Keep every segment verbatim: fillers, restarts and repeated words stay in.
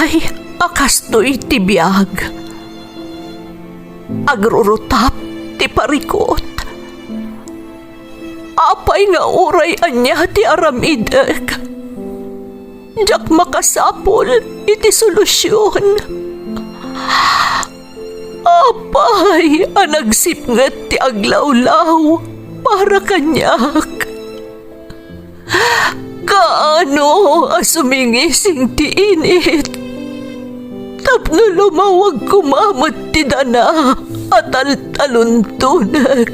Ay, a kastoy ti biag. Agrurutap ti parikut. Apay nga uray ania ti aramidek, diak makasapul iti solusion. Apay a nagsipnget ti aglawlaw para kaniak? Kaano a sumingising ti init tapno lumawag koma met ti dana a taltaluntonek,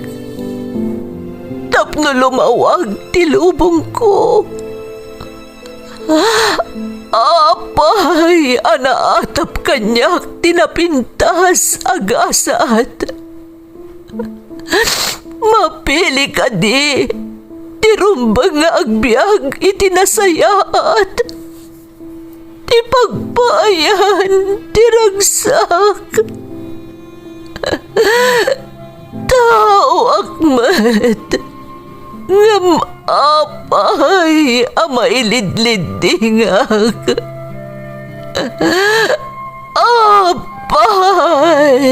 tapno lumawag ti lubongko? Apay a naatap kaniak ti napintas a gasat? Mapili kadi ti rumbeng nga agbiag iti nasayaat, ti pagpaayan ti ragsak? Taoak met, ngem apay a mailidliddingak? Apay!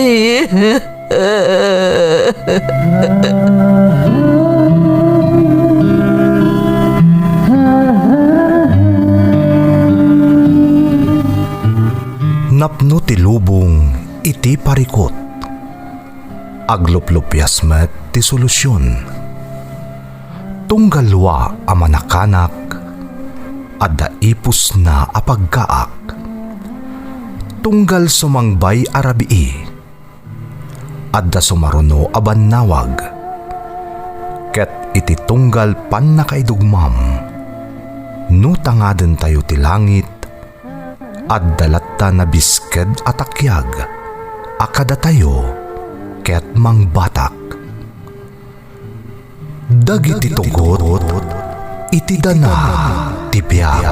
Napno ti lubong iti parikut. Agluplupias met ti solusion. Tunggal dua a manakanak, adda ipusna a pagkaak. Tunggal sumangbay a rabii, adda sumaruno a bannawag. Ket iti tunggal pannakaidugmam, no tangadentayo ti langit, adda latta nabisked a takiag a kadatayo ket mangbatak. Dagiti tugot iti dana ti biag.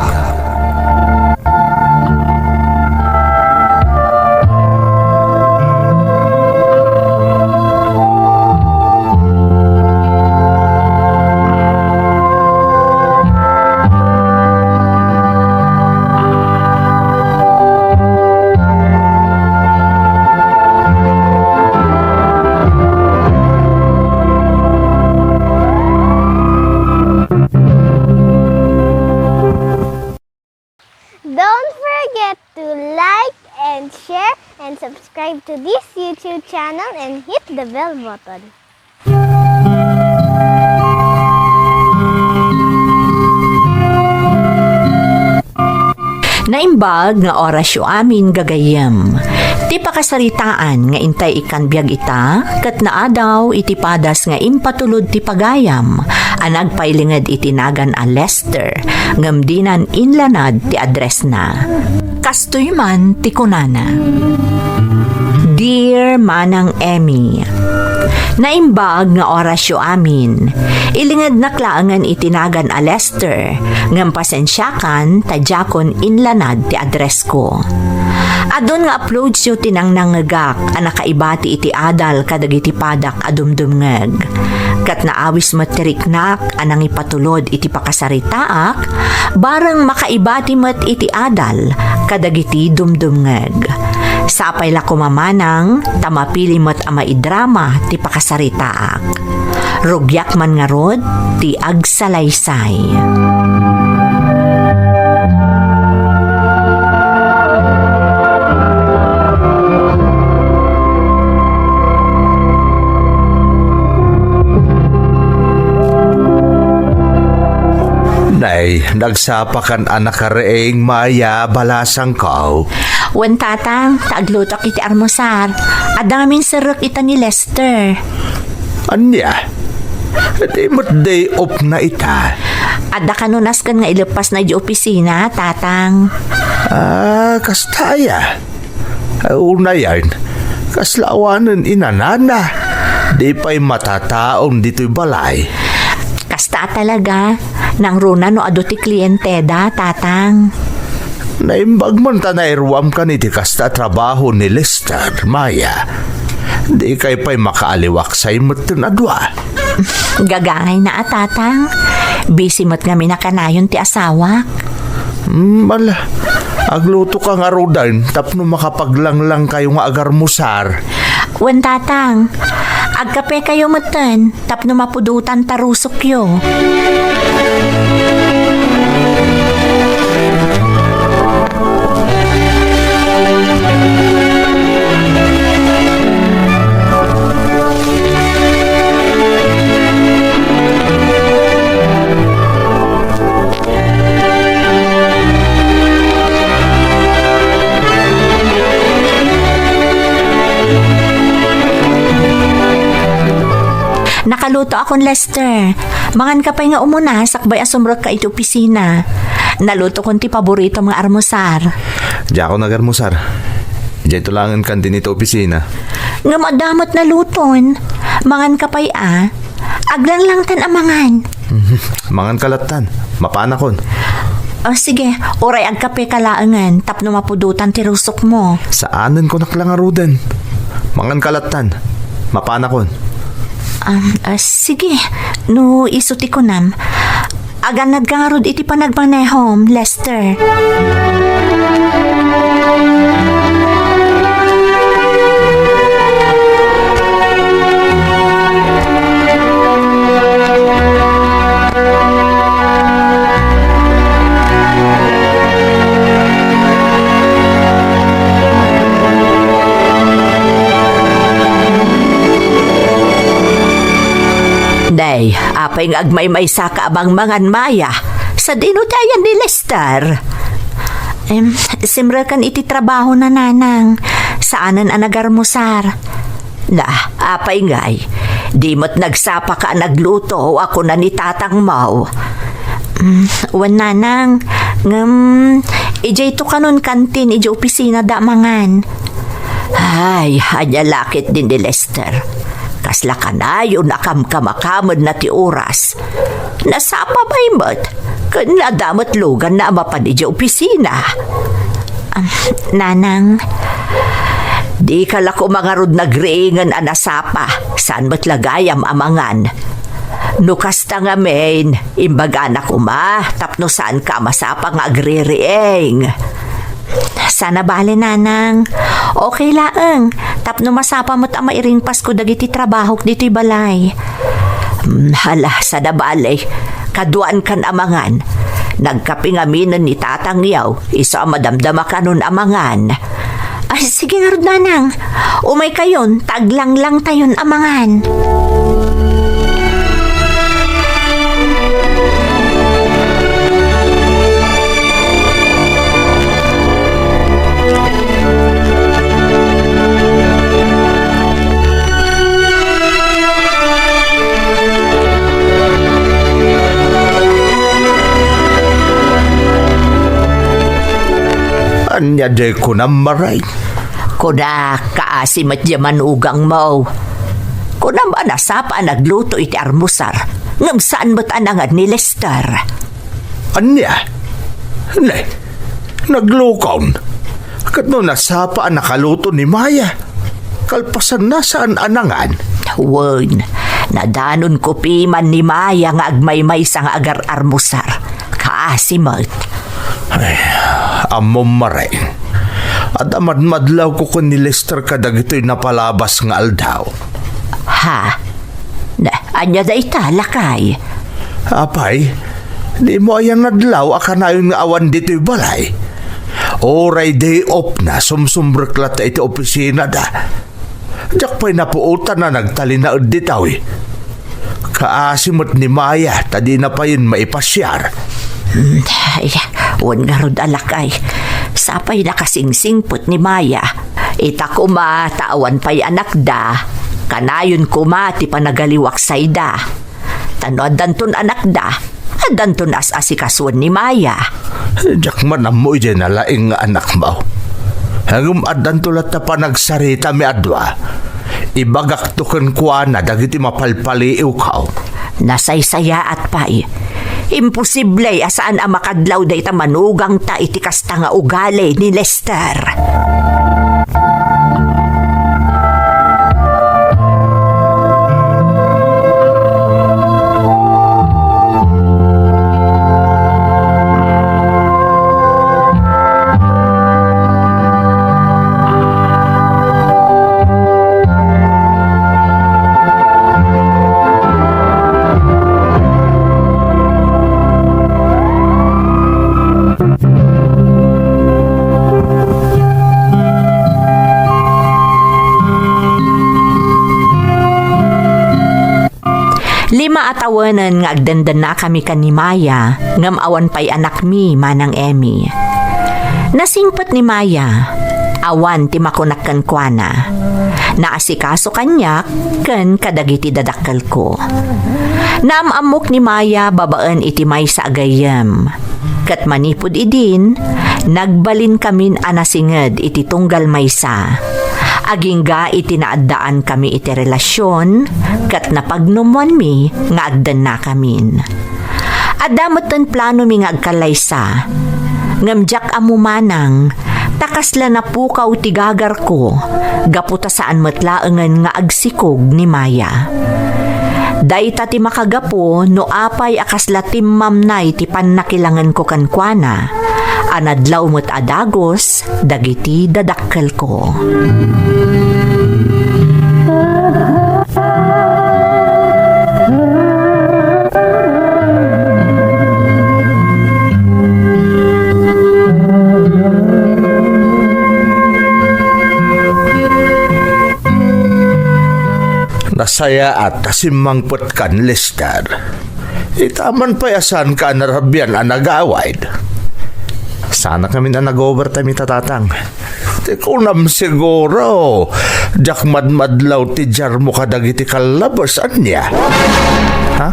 Don't forget to like and share and subscribe to this YouTube channel and hit the bell button. Naimbag nga orasyo amin, gagayyem. Ti pakasaritaan nga intay ikkan biag ita, ket naadaw iti padas nga impatulod ti pagayam a nagpailinged iti nagan a Lester, ngem dinan inlanad ti addressna. Kastoy man ti kunana, Dear Manang Emmy, naimbag nga orasyo amin. Ilingednak laengen iti nagan a Lester, ngem pasensiakan ta diakon inlanad ti addressko. Adun nga uploadsyo ti nangnangngegak a nakaibati iti adal kadagiti padak a dumdumngeg. Ket naawis met ti riknak a nangipatulod iti pakasaritaak, bareng makaibati met iti adal kadagiti dumdumngeg. Sapay la koma manang ta mapili met a maidrama ti pakasaritaak. Rugiak man ngarud ti agsalaysay. Nay, nagsapakan a nakariing, Maya, balasangko. Wen, Tatang, ta aglutok iti almusar. Adda ngamin serrek ita ni Lester. Ania? Di met day off na ita. Adda kano nasken nga ileppasna idiay opisina, Tatang. Ah, kasta aya. Ay, unayen, kasla awanen inanana. Di pay matataon ditoy balay. Kasta a talaga. Nangruna no adu ti klienteda, Tatang. Naimbag man ta nairuamkan iti kasta a trabaho ni Lester, Maya. Dikay pay makaaliwaksay metten a dua. Gagangayna a, Tatang. Busy met ngamin a kanayon ti asawak. Hmm, ala. Aglutoka ngaruden tapno makapaglanglang kayo nga agarmusar. Wen, Tatang. Agkape kayo metten tapno mapudotan ta rusokyo. Nakaluto akon, Lester. Mangan ka pay nga umuna, sakbay a sumrekka iti opisina. Naluto kon ti paborito nga armusar. Diak agarmusar. Diay to langen kantin iti opisina. Ngem adda met naluton. Mangan ka pay a. Aglanglang tan a mangan. Mangan ka lattan. Mapanakon. O, sige, uray agkape ka laengen tapno mapudotan ti rusokmo. Saanen ko naklangaruden. Mangan ka lattan. Mapanakon. Um, ah, sige, no isu ti kunam. Agannad ka ngarud iti panagmanehom, Lester. Day, apay nga agmaymaysa ka a mangmangan, Maya? Sadino ti ayan ni Lester? Em, simrekan iti trabaho na, Nanang. Saanen a nagarmusar. Na, apay ngay? Di met nagsapa ka a nagluto a kuna ni tatangmo. Mm, wen, Nanang, ngem, idiay to kanon kantin idiay opisina da mangan. Ay, ania la ketdi ni Lester. Kasla kanayon a kamkamakamen na ti oras. Nasapa pay met, ken adda met luganna a mapan idiay opisina. Ah, Nanang. Dika la koma ngarud nagriingen a nasapa, saan met la gayam a mangan. No kasta ngamin, imbagana koma tapno saanka a masapa nga agririing. Saan a bale, Nanang. Okay laeng. Tapno masapa met a mairingpasko dagiti trabahok ditoy balay. Mm, hala, saan a bale. Kaduaankan a mangan. Nagkape ngaminen ni tatangyo, isu a madamdama kanon a mangan. Ay, sige ngarud, Nanang. Umaykayon, ta aglanglangtayon a mangan. Ania diay kunam, Maray? Kunak, kaasi met diay manugangmo. Kunam a nasapa a nagluto iti armusar, ngem saan met a nangan ni Lester. Ania? Ne, naglukon. Ket no nasapa a nakaluto ni Maya, kalpasanna saan a nangan? Wen, nadanonko piman ni Maya nga agmaymaysa nga agar-armusar. Kaasi met. Ay, ammom, Maray. Adda madmadlawko ken ni Lester kadagitoy napalabas nga aldaw. Ha? Na, ania dayta, lakay? Apay, dimo aya nadlaw a kanayon nga awan ditoy balay? Uray day off na, sumsumrek latta iti opisina da. Diak pay napuotan a nagtalinaed dita, wi. Kaasi met ni Maya, ta dina payen maipasiar. Hmm, ay, wen ngarud a lakay. Sapay nakasingsingpet ni Maya. Ita koma, ta awan pay anakda. Kanayon koma ti panagaliwak sayda. Ta no addanton anakda, addanton as-asikasuen ni Maya. Diak man ammo idiay nalaing nga anakmo. Ngem addanto latta panagsarita mi a dua. Ibagakto kenkuana dagiti mapalpaliiwko. Nasaysayaat pay. Imposible a saan a makadlaw dayta manugangta iti kasta nga ugali ni Lester. Tawanen nga agdendennakami ken ni Maya, ngem awan pay anakmi, Manang Emmy. Nasingpet ni Maya, awan ti makunak kenkuana. Naasikaso kaniak ken kadagiti dadakkelko. Naam-ammok ni Maya babaen iti maysa a gayyem. Ket manipud idin, nagbalinkamin a nasinged iti tunggal maysa. Agingga iti naaddaanmi iti relasion, ket napagnumoanmi nga agdennakamin. Adda metten planomi nga agkallaysa. Ngem diak ammo manang, ta kasla napukaw ti gagarko, gapu ta saan met laengen nga agsikog ni Maya. Dayta ti makagapu no apay a kasla timmamnay ti pannakilangenko kenkuana, a nadlaw met a dagus dagiti dadakkelko. Nasayaat ta simmangpetkan, Lester. Itaman pay a saanka a narabian a nagawid. Saanakmin a nag-overtime ita, Tatang. Ti kunam siguro, diak madmadlaw ti diarmo kadagiti kallabes, ania? Ha?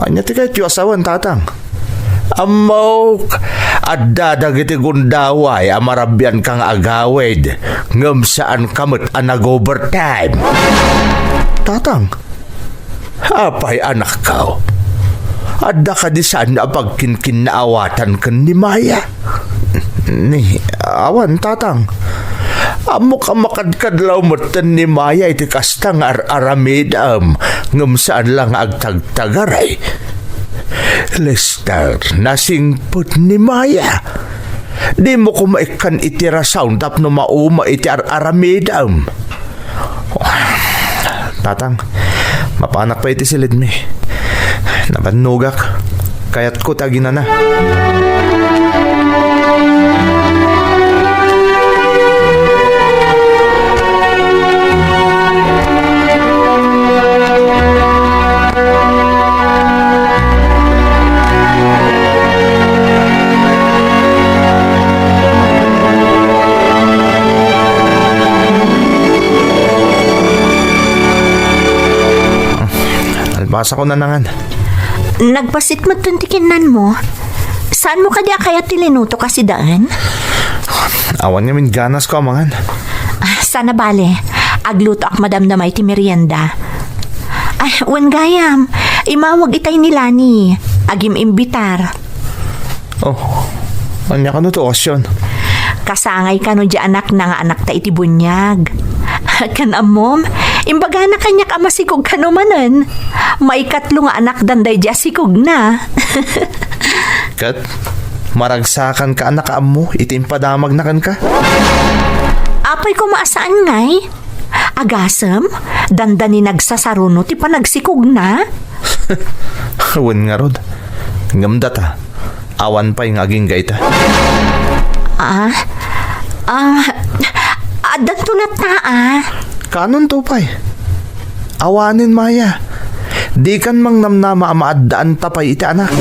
Ania ti kayatyo a sawen, Tatang? Ammok, adda dagiti gundaway a marabianka nga agawid, ngem saanka met a nag-overtime. Tatang, apay, anakko? Adda kadi saan a pagkinkinnaawatan ken ni Maya? Ni, awan, Tatang. Ammok a makadkadlaw metten ni Maya iti kasta nga ar-aramidem, ngem saan la nga agtagtagaray. Lester, nasingpet ni Maya. Dimo koma ikkan iti rason tapno mauma iti ar-aramidem. Tatang, mapanak pay iti silidmi. Nabannogak. Kayatko ti aginana. Albasako, nanangan. Nagpasit metten ti kinnanmo. Saanmo kadi a kayat ti linutok a sidaen? Awan ngamin ganasko a mangan. Ah, sana bale. Aglutoak madamdama iti merienda. Ay, wen gayam, imawag itay ni Lani. Agim-imbitar. Oh, ania kano ti okasyon? Kasangay kano diay anakna nga anakta iti buniag. Ken ammom, imbagana kaniak a masikog kano manen. Maikatlo nga anakdan daydiay a sikogna. Ket, maragsakanka a nakaammo iti impadamagna kenka? Apay koma a saan ngay? Agasem, dandani nagsasaruno ti panagsikogna? Wen ngarud. Ngem data, awan pay nga agingga ita. Ah? Ah, addanto latta, ah. Kanonto pay? Awanen, Maya. Dikan mangnamnama a maaddaanta pay iti anak.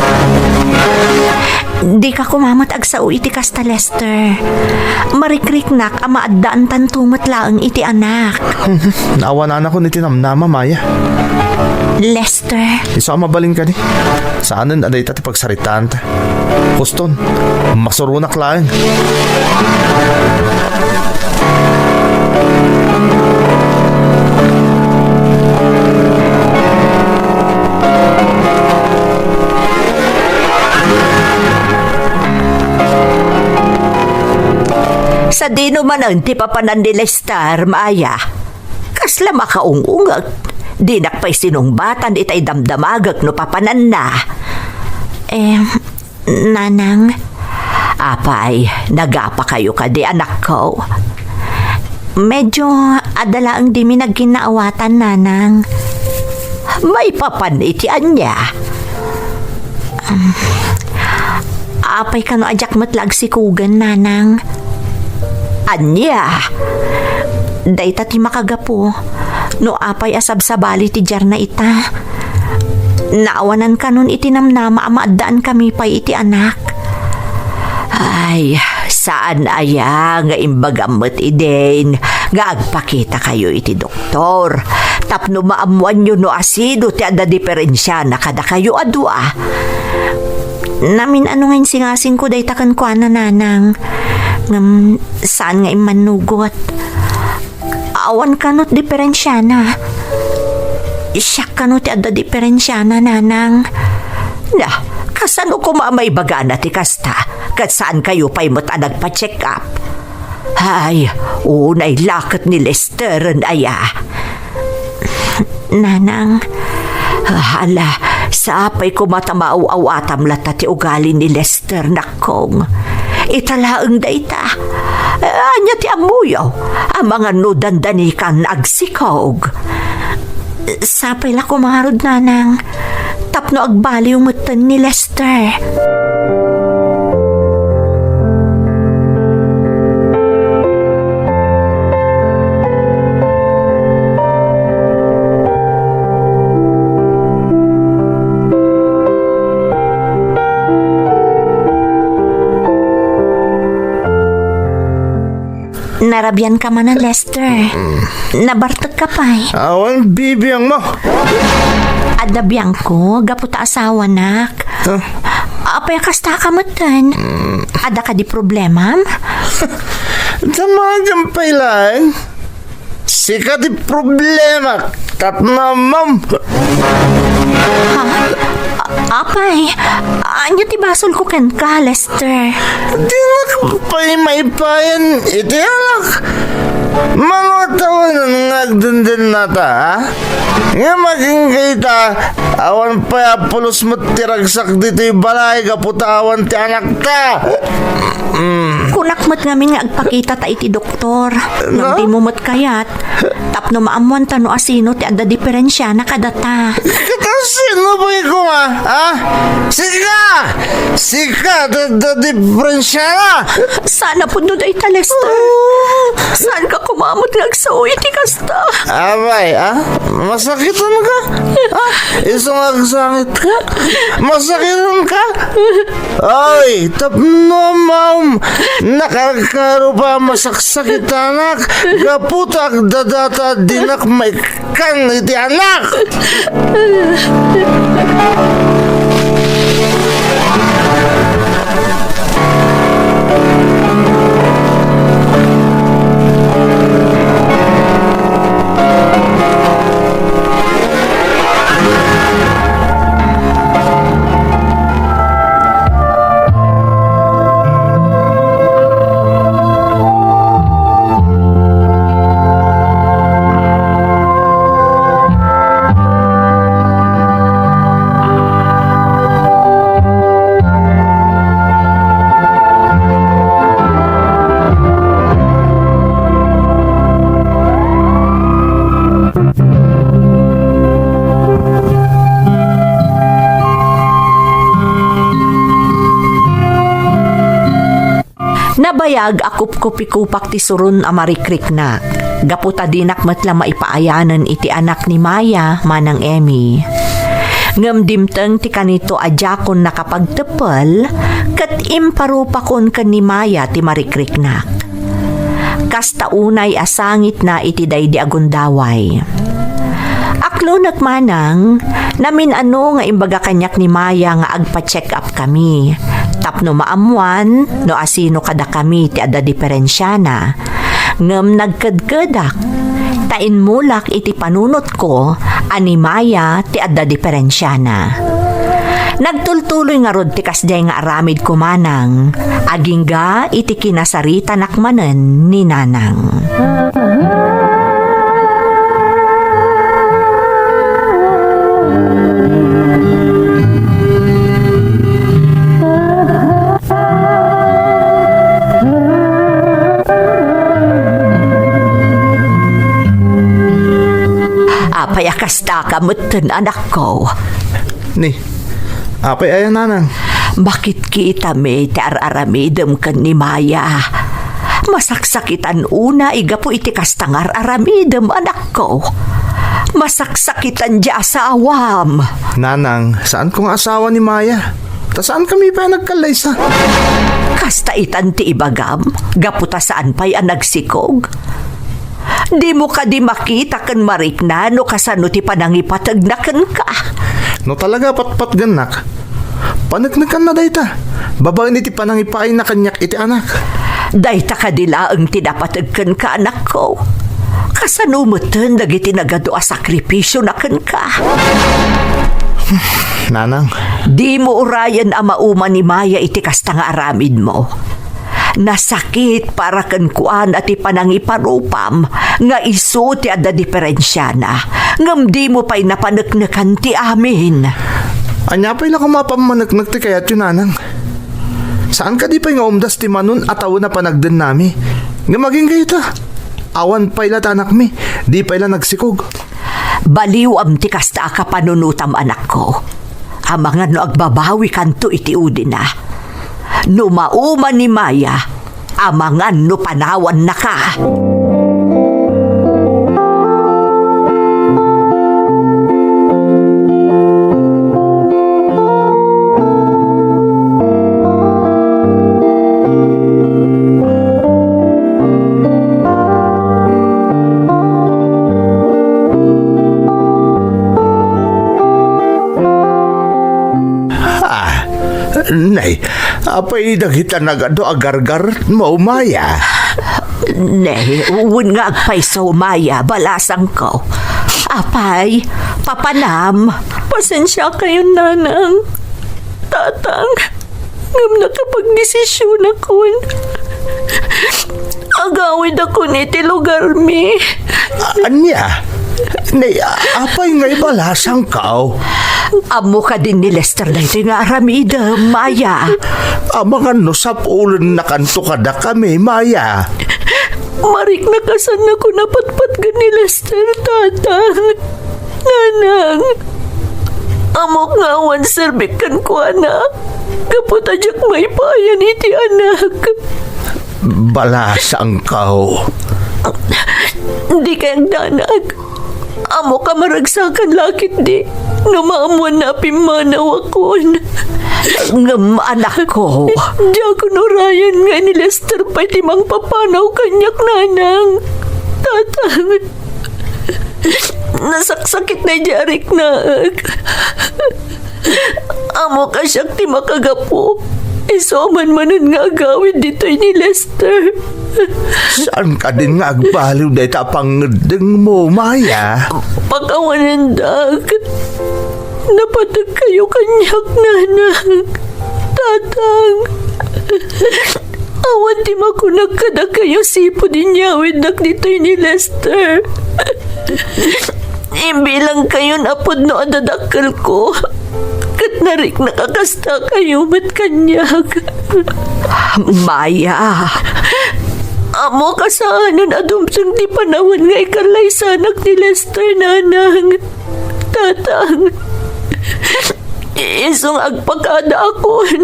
Dika koma met agsao iti kasta, Lester. Marikriknak a maaddaantanto met laeng iti anak. Awananakon iti namnama, Maya. Lester. Isu a mabalin kadi. Saanen a dayta ti pagsaritaanta. Huston, masuronak laeng. Sadino manen ti papanan ni Lester, Maya? Kasla makaung-ungek. Dinak pay sinungbatan itay damdamagek no papananna. Em, Nanang. Apay, nagapakayo kadi, anakko? Medyo adda laeng dimi nagkinnaawatan, Nanang. Maipapan iti ania? Um, apay kano a diak met la agsikugen, Nanang? Ania? Dayta ti makagapu no apay a sabsabali ti diarna ita. Naawanan kanon iti namnama a maaddaankami pay iti anak. Ay, saan aya nga imbagam met idin nga agpakitakayo iti doktor tapno maammoanyo no asino ti adda diferensiana kadakayo a dua. Namin-ano nga insingasingko dayta kenkuana, nanang. Ngem saan nga immannugot. Awan kano ti diferensiana. Siak kano ti adda diferensiana, nanang. Na, kasano koma maibagana ti kasta? Ket saankayo pay met a nagpa-check up? Ay, unay la ket ni Lesteren aya. Nanang, hala, sapay koma ta maaw-awatam latta ti ugali ni Lester, nakkong. Ita laeng dayta. Ania ti ammoyo? Amangan no dandanikan agsikog. Sapay la koma ngarud, nanang, tapno agbaliw metten ni Lester. Narabian ka manen, Lester. Mm. Nabartek ka pay. Awan bibiangmo. Adda biangko, gapu ta asawanak. Huh? Apay a kasta ka metten? Mm. Adda kadi problemam? Damagem pay laeng. Sika ti problema, ket mamam. Ha? A-, apay, ania ti basolko kenka, Lester? Dinak pay maipayan iti anak. Mano a tawen nga agdendennata, ha? Nga makinkita, awan pay a pulos met ti ragsak ditoy balay gapu ta awan ti anakta. Mm. Kunak met ngamin nga agpakitata iti doktor. Ngem dimo met kayat. Tapno maammoanta no asino ti adda diferensiana kadata. Ket asino pay koma, ha? Sika! Sika ti adda diferensiana! Saan a pudno dayta, Lester. Saanka koma met nga agsao iti kasta. Apay, ha? Masakitan ka? Ha? Isu nga agsangit ka? Masakitan ka? Ay, tapno maam, nakarkaro pa masaksakitanak, gapu ta agdadata dinak maikkan iti anak. Nabayag a kupkupikupak ti suron a marikriknak, gapu ta dinak met la maipaayanen iti anak ni Maya manang Emmy. Ngem dimteng ti kanito a diakon nakapagteppel, ket imparupakon ken ni Maya ti marikriknak. Kasta unay a sangitna iti daydi a gundaway. Aklonek manang, namin-ano nga imbaga kaniak ni Maya nga agpa-check up kami, tapno maammoan no asino kadakami ti adda diferensiana. Ngem nagkedkedak, ta immulak iti panunotko a ni Maya ti adda diferensiana. Nagtultuloy ngarud ti kasdiay nga aramidko manang, agingga iti kinasaritanak manen ni Nanang. Apay a kasta ka metten, anakko? Ni, apay aya, nanang? Makitkitami ti ar-aramidem ken ni Maya. Masaksakitan unay gapu iti kasta nga ar-aramidem, anakko. Masaksakitan ti asawam. Nanang, saanko nga asawa ni Maya. Ta saankami pay a nagkallaysa. Kasta itan ti ibagam, gapu ta saan pay a nagsikog. Dimo kadi makita ken marikna no kasano ti panangipategna kenka? No talaga patpatgennak, paneknekanna dayta, babaen iti panangipaayna kaniak iti anak. Dayta kadi laeng ti napateg kenka, anakko? Kasano metten dagiti nagadu a sakripisiona kenka? Nanang. Dimo urayen a mauma ni Maya iti kasta nga aramidmo. Nasakit para kenkuana ti panangiparupam nga isu ti adda diperensiana, ngem dimo pay napaneknekan ti amin. Ania pay la koma a pammaneknek ti kayatyo, Nanang? Saan kadi pay nga umdas ti manon a tawen a panagdennami? Ngem agingga ita, awan pay la ti anakmi, di pay la nagsikog. Baliwam ti kasta a kapanunotam, anakko. Amangan no agbabawikanto iti udina. No mauma ni Maya, amangan no panawannaka. Ah, nay, apay dagita nagadu a gargarmo, Maya? Nay, wen nga agpayso, Maya, balasangko. Apay, papanam? Pasensiakayon, Nanang, Tatang. Ngem nakapagdesisionakon. Agawidakon iti lugarmi. A-, ania? Ni, a-, apay nga ibalasangko? Ammo kadin ni Lester daytoy nga aramidem, Maya. Amangan no sapulennakanto kadakami, Maya. Mariknak a saannakon a patpatgen ni Lester, Tatang. Nanang, ammok nga awan serbik kenkuana gapu ta diak maipayan iti anak. Balasangko. Dikay agdanag. Ammok a maragsakan la ketdi no maammoanna a pimmanawakon. Ngem, anakko. Diakon urayen nga ni Lester pay ti mangpapanaw kaniak, Nanang. Tatang. Nasaksakit daydi a riknaek. Ammok a siak ti makagapu. Isu a manmanen nga agawid ditoy ni Lester. Saan kadin nga agbaliw dayta a pangngeddengmo, Maya? Pakawanendak. Napategkayo kaniak, Nanang. Tatang. Awan ti makunak kadakayo sipud inyawidnak ditoy ni Lester. Imbilangkayon a pudno a dadakkelko, ket nariknak a kastakayo met kaniak. Maya. Ammok a saanen a dumteng ti panawen nga ikallaysanak ni Lester, Nanang. Tatang. Isu nga agpakadaakon.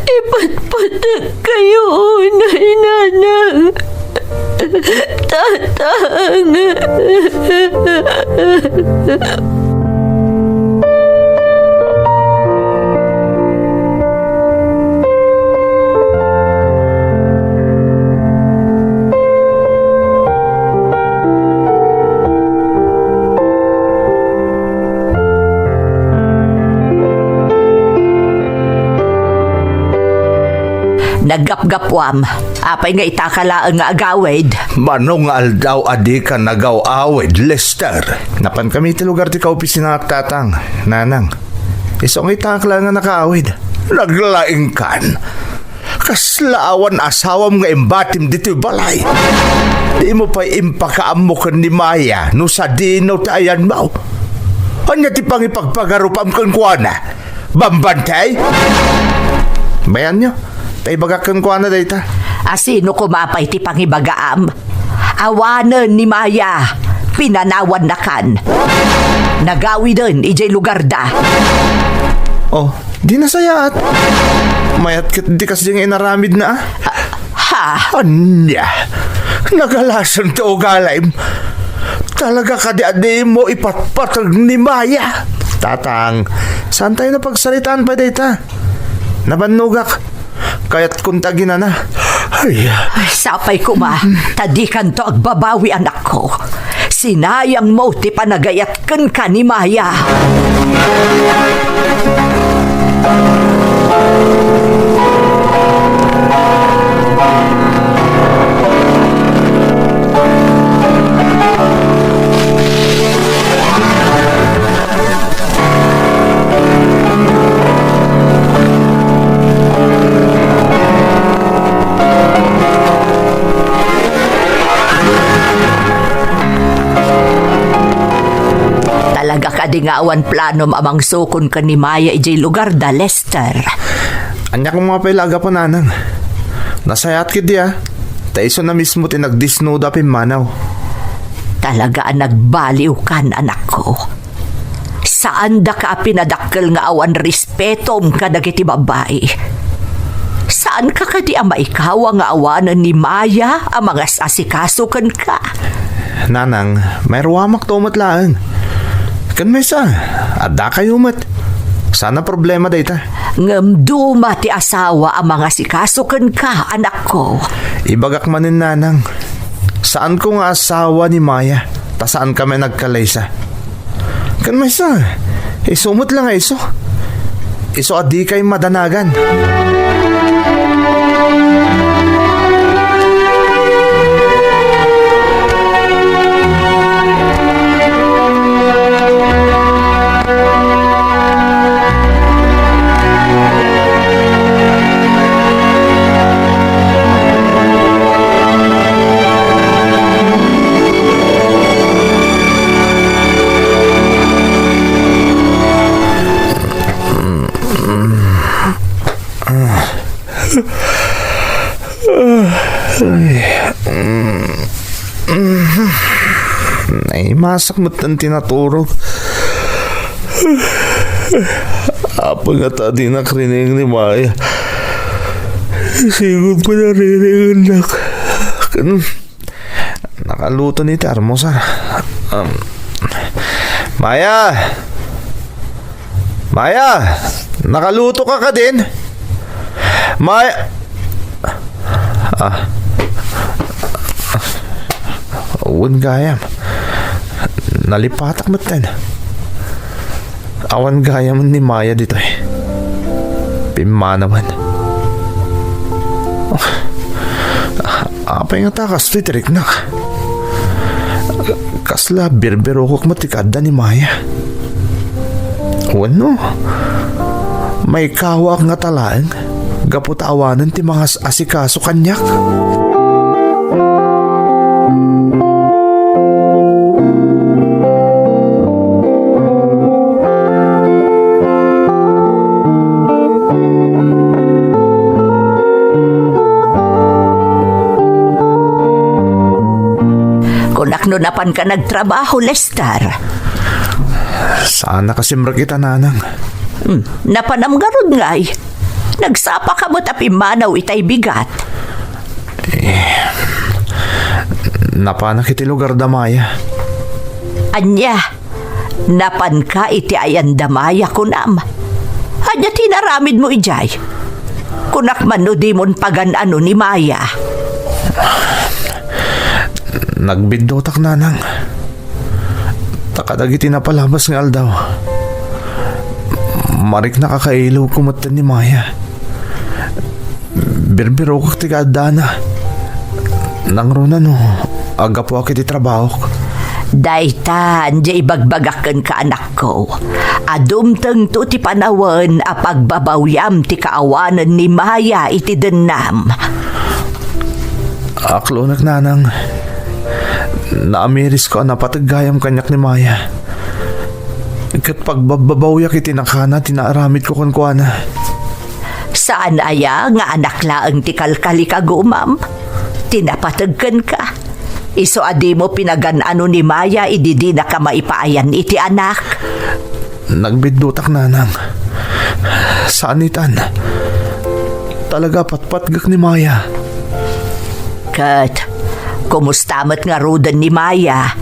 Ipatpateg kayo, Nay, Nanang. Tatang. Naggapgapuam. Apay nga itaka laeng nga agawid? Mano nga aldaw a dika nagaw-awid, Lester? Napankami iti lugar ti kaopisinaak, Tatang, Nanang. Isu nga itaka laeng nga nakaawid. Naglaingkan. Kasla awan asawam nga imbatim ditoy balay. Dimo pay impakaammo ken ni Maya no sadino ti ayanmo. Ania ti pangipagpagarupam kenkuana? Bambantay? Bayanyo, ta ibagak kenkuana dayta. A sino koma pay ti pangibagaam? Awanen ni Maya, pinanawannakan. Nagawiden idiay lugarda. Oh, di nasayaat. Mayat ket di kasdi nga inaramidna, ah. Ha, Ah, ania? Nagalasen ti ugalim? Talaga kadi a dimo ipatpateg ni Maya? Tatang, saan tayo napagsaritaan pa dayta? Nabannogak. Kayatkon ta aginana. Ay, Ay, sapay koma, ta dikanto agbabawi, anakko. Sinayangmo ti panagayat kenka ni Maya. Talaga kadi nga awan planom a mangsukon ken ni Maya idiay lugarda, Lester? Ania koma pay la a gapu, nanang? Nasayaat ketdi a, ta isuna mismo ti nagdisnuda a pimmanaw. Talaga a nagbaliwkan, anakko. Saandaka a pinadakkel nga awan respetom kadagiti babbai. Saanka kadi a maikawa nga awanen ni Maya a mangas-asikaso kenka? Nanang, mairuamakto met laeng. Ken maysa, addakayo met. Saan a problema dayta. Ngem duma ti asawa a mangasikaso kenka, anakko. Ibagak manen, nanang, saanko nga asawa ni Maya, ta saankami a nagkalaysa. Ken maysa, isu met la nga isu. Isu a dikay madanagan. Ay, mm, mm. Naimasak met ti naturog. Apay ngata a dinak rining ni Maya? Sigud pay nariringennak. Ken nakaluto ni ti almusar. Um, Maya! Maya! Nakaluto ka kadin? Maya! Ah. Wen gayam. Nalipatak metten. Awan gayam ni Maya ditoy. Pimmanawen. Apay ngata kastoy ti riknak? Kasla birbirokok met ti kaadda ni Maya. Wenno, maikawaak ngata laeng gapu ta awanen ti mangas-asikaso kaniak? Kunak no napanka nagtrabaho, Lester. Saan a kasimrek ita, nanang. Hmm, napanam ngarud ngay. Nagsapaka met a pimmanaw itay bigat. Eh, napanak iti lugarda, Maya. Ania? Napanka iti ayanda, Maya, kunam? Ania ti inaramidmo idiay? Kunak man no dimon pagan-ano ni Maya. Nagbiddutak, nanang. Ta kadagiti napalabas nga aldaw, mariknak a kailawko metten ni Maya. Birbirokak ti kaaddana. Nangruna no aggapuak iti trabahok. Dayta, ania ibagbagak kenka, anakko. A dumtengto ti panawen a pagbabawiam ti kaawanen ni Maya iti dennam. Aklonek, nanang. Naamirisko a napateg gayam kaniak ni Maya. Ket pagbabbabawiak iti nakana ti naaramidko kenkuana. Saan aya nga anak laeng ti kalkalikagumam? Ti napateg kenka. Isu a dimo pinagan-ano ni Maya idi dinaka maipaayan iti anak. Nagbiddutak, nanang. Saan itan. Talaga patpatgek ni Maya. Ket, kumusta met ngaruden ni Maya?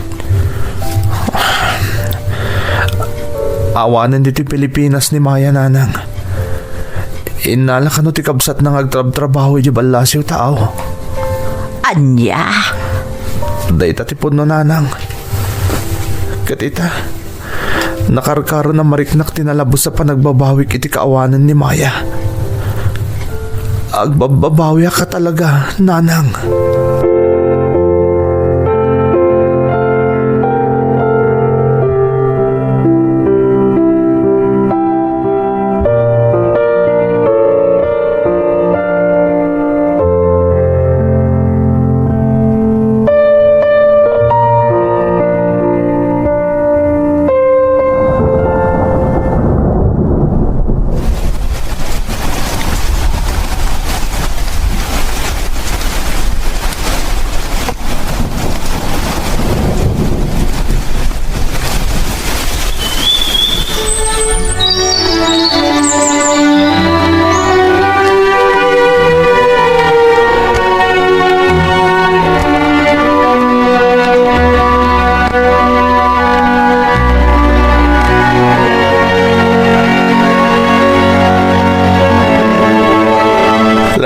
Awanen ditoy Pilipinas ni Maya, Nanang. Innala kano ti kabsatna nga agtrabtrabaho idiay ballasiw ta aw. Ania? Dayta ti pudno, Nanang. Ket ita, nakarkaron a mariknak ti nalabes a panagbabawik iti kaawanan ni Maya. Agbabbabawiak a talaga, Nanang.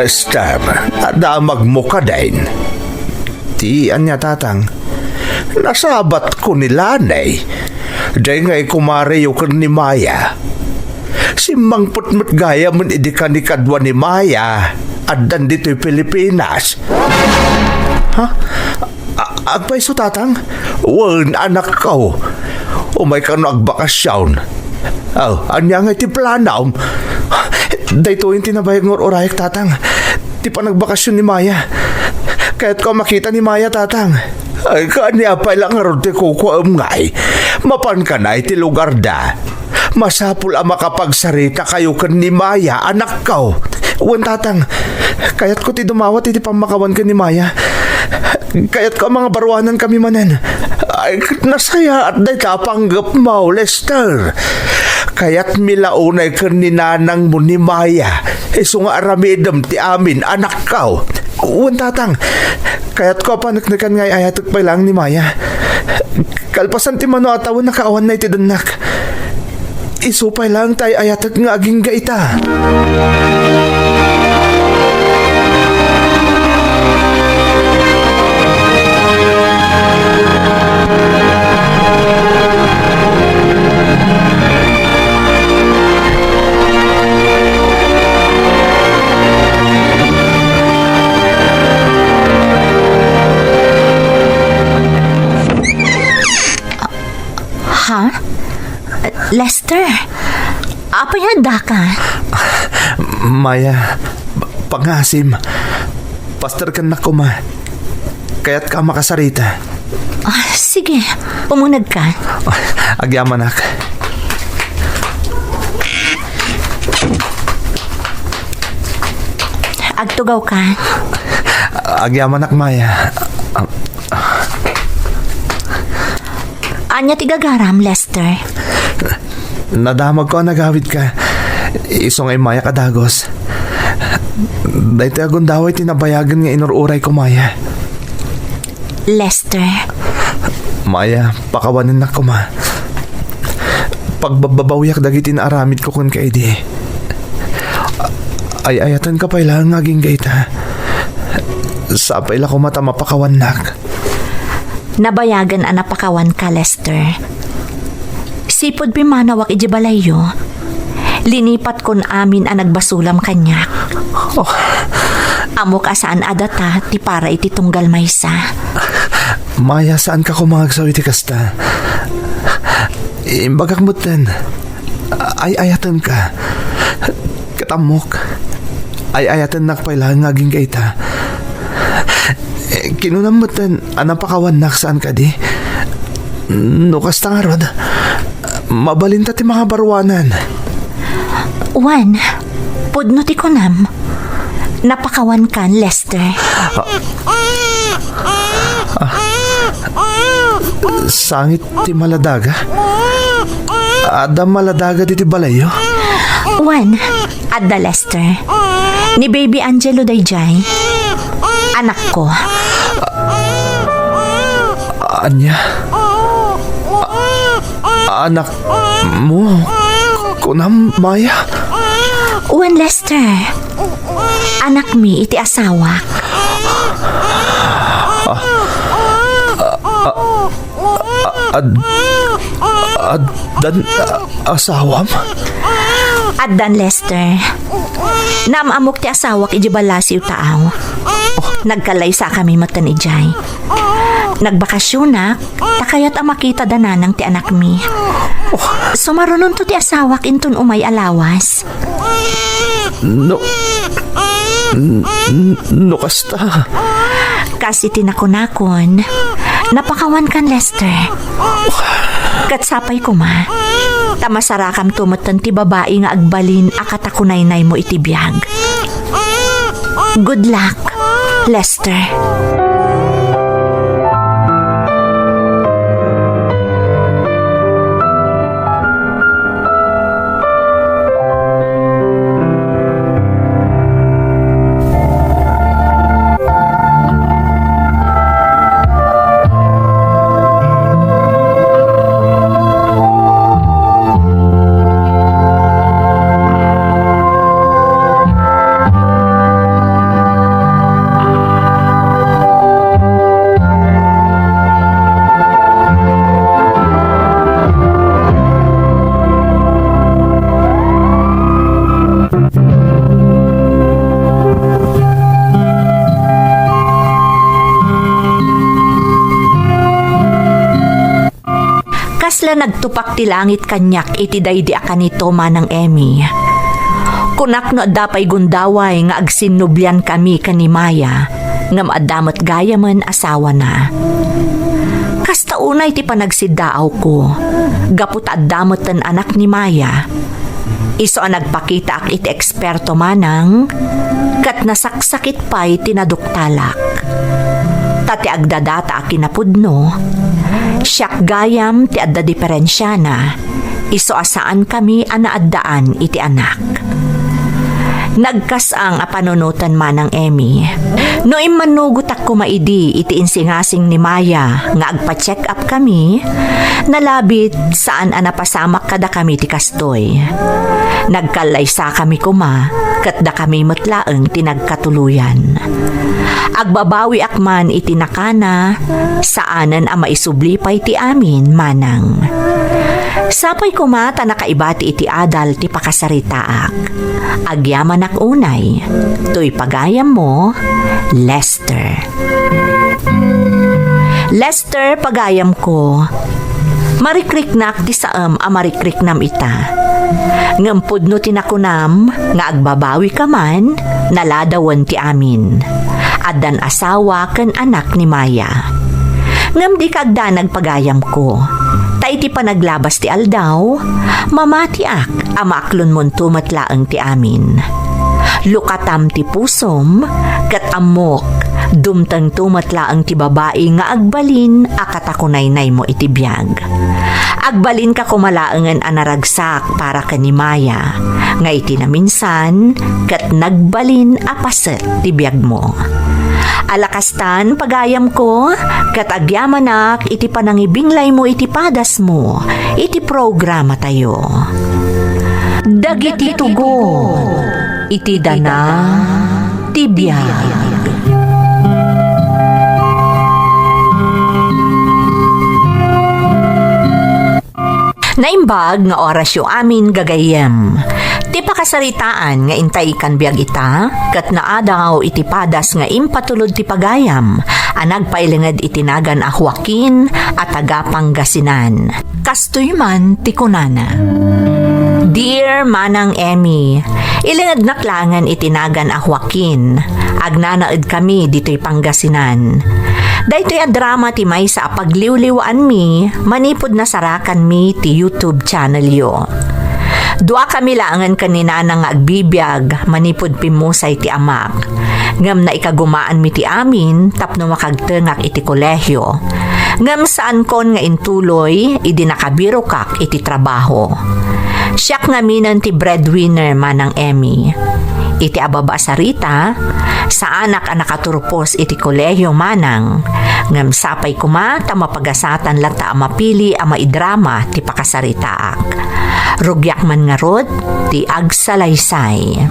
Lester, adamagmo kadin. Ti ania, Tatang? Nasabatko ni Lanay. Dayta nga kumareyo ken ni Maya. Simmangpet met gayamen idi kankadua ni Maya addan ditoy Pilipinas. Ha? A-, agpayso, Tatang? Wen, anakko. Umay kano agbakasyon. Aw, ania ngay ti planom? Daytoyen ti nabayag nga ur-urayak, Tatang. Ti panagbakasyon ni Maya. Kayatko a makita ni Maya, Tatang. Ay, kaania pay la ngarud ti kukuam ngay? Mapanka na iti lugarda. Masapul a makapagsarita kayo ken ni Maya, anakko. Wen, Tatang, kayatko ti dumawat iti pammakawan ken ni Maya. Kayatko a mangabaruanan kami manen. Ay, ket nasayaat dayta a panggepmo, Lester. Kayatmi la unay ken ni nanangmo ni Maya, isu nga aramidem ti amin, anakko. Wen, Tatang, kayatko a paneknekan nga ay-ayatek pay laeng ni Maya. Kalpasan ti mano a tawen, nakaawanna iti dennak. Isu pay laeng ti ay-ayatek nga agingga ita. Ha? Lester, apay nga addaka? Maya, pangasim. Paster ken nak koma. Kayatka a makasarita. Ah, sige, umunegka. Agyamanak. Agtugawka. Agyamanak, Maya. Ania ti gagaram, Lester? Nadamagko a nagawidka. Isu nga immayak a dagus. Daytoy a gundaway ti nabayagen nga inur-urayko, Maya. Lester. Maya, pakawanennak koma. Pagbabbabawiak dagiti naaramidko kenka idi. Ay-ayatenka pay laeng nga agingga ita. Sapay la koma ta mapakawannak. Nabayagen a napakawanka, Lester. Sipud pimmanawak idiay balayyo, linipatkon amin a nagbasolam kaniak. Oh. Ammok a saan a data ti para iti tunggal maysa. Maya, saanka koma nga agsaw iti kasta. Imbagak metten, ay-ayatenka. Ket ammok, ay-ayatennak pay laeng nga agingga ita. Eh, kinunam metten a napakawannak, saan kadi? No kasta ngarud, mabalinta ti mangabaruanan. Wen, pudno ti kunam. Napakawankan, Lester. Ah. Ah. Sangit ti maladaga? Adda maladaga ditoy balayyo? Wen, adda, Lester. Ni Baby Angelo daydiay. Anakko. Ania? A-, anakmo? Kunam, Maya? Wen, Lester. Anakmi iti asawak. Ad-, addan, a-, asawam? Addan, Lester. Naam-ammok ti asawak idiay ballasiw taaw. Nagkallaysakami metten idiay. Nagbakasionak, ta kayat a makita da nanang ti anakmi. Sumarunonto ti asawak inton umay a lawas. No, n-, n-, no kasta. Kas iti nakunakon, napakawankan, Lester. Ket sapay koma, ta masarakamto metten ti babai nga agbalin a katakunaynaymo iti biag. Good luck, Lester. Kasla nagtupak ti langit kaniak iti daydi a kanito, Manang Emmy. Kunak no adda pay gundaway nga agsinnubliankami ken ni Maya, ngem adda met gayamen asawana. Kasta unay ti panagsiddaawko, gapu ta adda metten anak ni Maya. Isu a nagpakitaak iti eksperto manang, ket nasaksakit pay ti naduktalak. Ta ti agdadata a kinapudno, siak gayam ti adda diferensiana, isu a saankami a naaddaan iti anak. Nagkas-ang a panunoten, Manang Emmy. No immannugotak koma idi iti insingasing ni Maya nga agpa-check up kami, nalabit saan a napasamak kadakami ti kastoy. Nagkallaysakami koma, ket dakami met laeng ti nagkatuloyan. Agbabawiak man iti nakana, saanen a maisubli pay ti amin, Manang. Sapay koma ta nakaibati iti adal ti pakasaritaak. Agyamanak unay, toy pagayammo, Lester. Lester, pagayamko, marikriknak ti saem a marikriknam ita. Ngem pudno ti nakunam nga agbabawika man, naladawen ti amin. Addan asawa ken anak ni Maya. Ngem dika agdanag, pagayamko, ta iti panaglabas ti aldaw, mamatiak a maaklonmonto met laeng ti amin. Lukatam ti pusom, ket ammok, dumtengto met laeng ti babai nga agbalin a katakunaynaymo iti biag. Agbalinka koma laengen a naragsak para ken ni Maya, nga iti naminsan, ket nagbalin a paset ti biagmo. Ala kastan, pagayamko, ket agyamanak iti panangibinglaymo iti padasmo iti programatayo. Dagiti tugot iti dana ti biag. Naimbag nga orasyo amin, gagayyem. Ti pakasaritaan nga intay ikkan biag ita, ket naadaw iti padas nga impatulod ti pagayam a nagpailinged iti nagan a Joaquin a taga Pangasinan. Kastoy man ti kunana, "Dear Manang Emmy, ilingednak laengen iti nagan a Joaquin. Agnanaedkami ditoy Pangasinan. Daytoy a drama ti maysa a pagliwliwaanmi manipud nasarakanmi ti YouTube channelyo. Duakami laengen ken ni Nanang nga agbibiag manipud pimmusay ti amak. Ngem naikagumaanmi ti amin tapno makagtengak iti kolehio. Ngem saankon nga intuloy idi nakabirokak iti trabaho. Siak ngaminen ti breadwinner, Manang Emmy. Iti ababa a sarita, saanak a nakaturpos iti kolehio manang, ngem sapay koma ta mapagasatan latta a mapili a maidrama ti pakasaritaak. Rugiak man ngarud ti agsalaysay.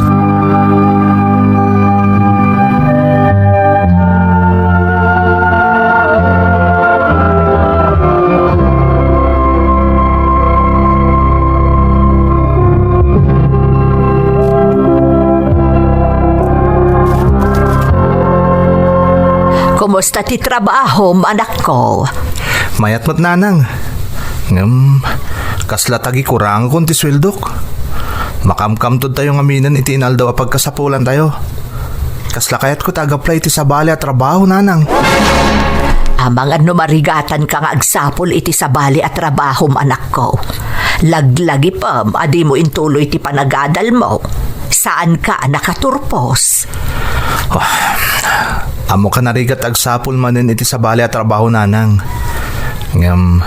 Kumusta ti trabahom, anakko? Mayat met, nanang. Ngem, kasla tagikurangon ti sueldok. Makamkamtod tayo ngaminen iti inaldaw a pagkasapulantayo. Kasla kayatko ti ag-apply iti sabali a trabaho, nanang. Amangan no marigatanka nga agsapul iti sabali a trabahom, anakko. Laglagipem a dimo intuloy ti panagadalmo. Saanka a nakaturpos. Ah, ammok a narigat agsapul manen iti sabali a trabaho, nanang. Ngem,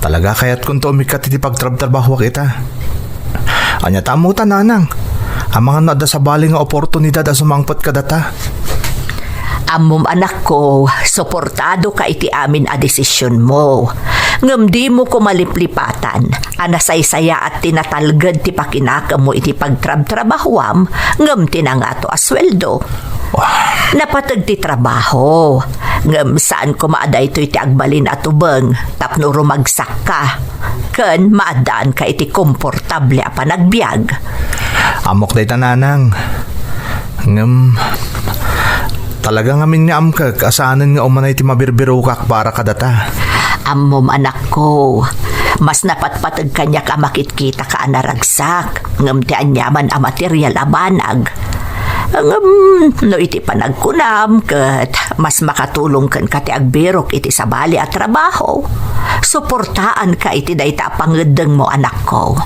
talaga kayatkonto umikkat iti pagtrabtrabahoak ita. Ania ta ammota, nanang? Amangan no adda sabali nga oportunidad a sumangpet kadata. Ammom, anakko, suportadoka iti amin a desisionmo. Ngem dimo koma liplipatan a nasaysayaat ti natalged ti pakinakemmo iti pagtrabtrabahoam ngem ti nangato a sueldo. Napateg ti trabaho, ngem saan koma a daytoy ti agbalin a tubeng tapno rumagsakka ken maaddaanka iti komportable a panagbiag. Ammok dayta, nanang. Ngem, talaga ngamin nga amkek a saanen nga umanay ti mabirbirokak para kadata. Ammom, anakko, mas napatpateg kaniak a makitkitaka a naragsak ngem ti aniaman a material a banag. Ngem no iti panagkunam ket mas makatulong kenka ti agbirok iti sabali a trabaho, suportaanka iti dayta a pangeddengmo, anakko.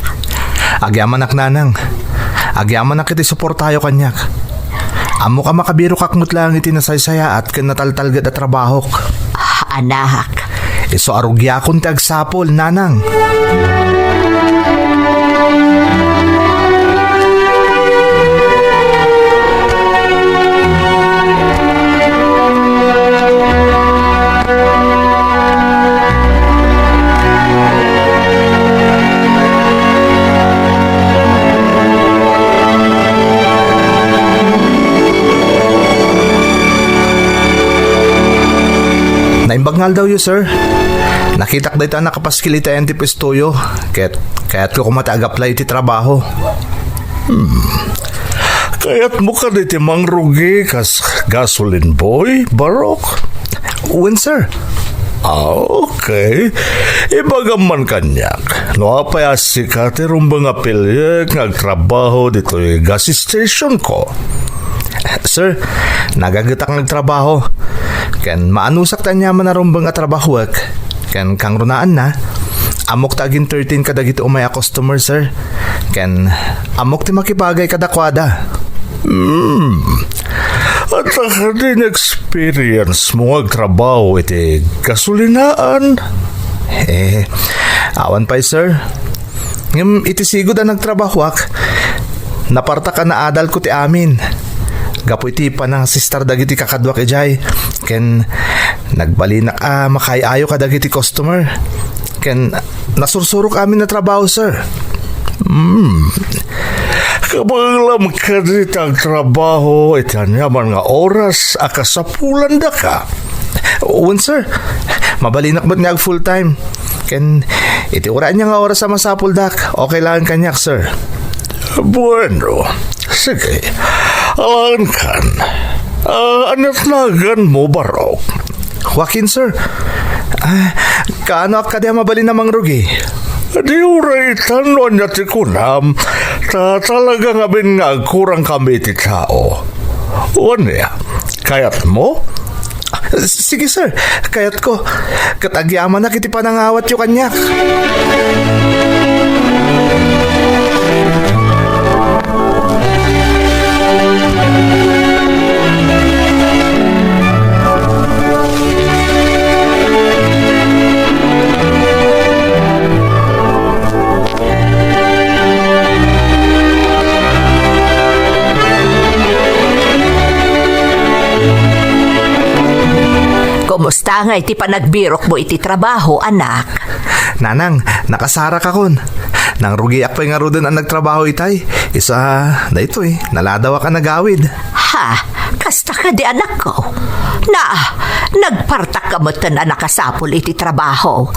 Agyamanak, nanang. Agyamanak iti suportayo kaniak. Ammok a makabirokak met laeng iti nasaysayaat ken nataltalged a trabahok. Anak. Isu a rugiakon ti agsapul, nanang. Naimbag nga aldawyo, sir. Nakitak dayta a nakapaskil iti ayan ti puestoyo, ket kayatko koma ti ag-apply iti trabaho. Hmm. Kayatmo kadi ti mangrugi kas gasoline boy, Barok? Wen, sir. Ah, okay. Ibagam man kaniak, no apay a sika ti rumbeng a piliek nga agtrabaho ditoy gas station ko? Sir, nagagetak nga agtrabaho. Ken maanusak ti aniaman a rumbeng a trabahoek. Ken kangrunaanna, ammok ta agin-entertain kadagiti umay a customer, sir. Ken ammok ti makipagay kadakuada. Hmm. Adda kadin experience mo nga agtrabaho iti gasolinaan? Eh, awan pay, sir. Ngem iti sigud a nagtrabahoak, napartak a naadalko ti amin. Gapu iti panangasistar dagiti kakaduak idiay, ken nagbalinak a makaay-ayo kadagiti customer. Ken nasursurok amin a trabaho, sir. Hmm. Kabaelam kadi ti agtrabaho iti aniaman nga oras a kasapulandaka? Wen, sir. Mabalinak met nga ag full time. Ken iti uray ania nga oras a masapuldak, okay laeng kaniak, sir. Bueno, sige. Alaenkan. Ah, ania ti naganmo, Barok? Joaquin, sir. Ah, kaanoak kadi a mabalin a mangrugi? Di uray itan no ania ti kunam, ta talaga ngamin nga agkurangkami iti tao. Wen aya, kayatmo? Ah, sige, sir, kayatko. Ket agyamanak iti panangawatyo kaniak. Kasta ngay ti panagbirokmo iti trabaho, anak? Nanang, nakasarakakon. Nangrugiak pay ngaruden a nagtrabaho itay. Isu a, daytoy, naladawak a nagawid. Ha? Kasta kadi, anakko? Na, nagpartakka metten a nakasapul iti trabaho.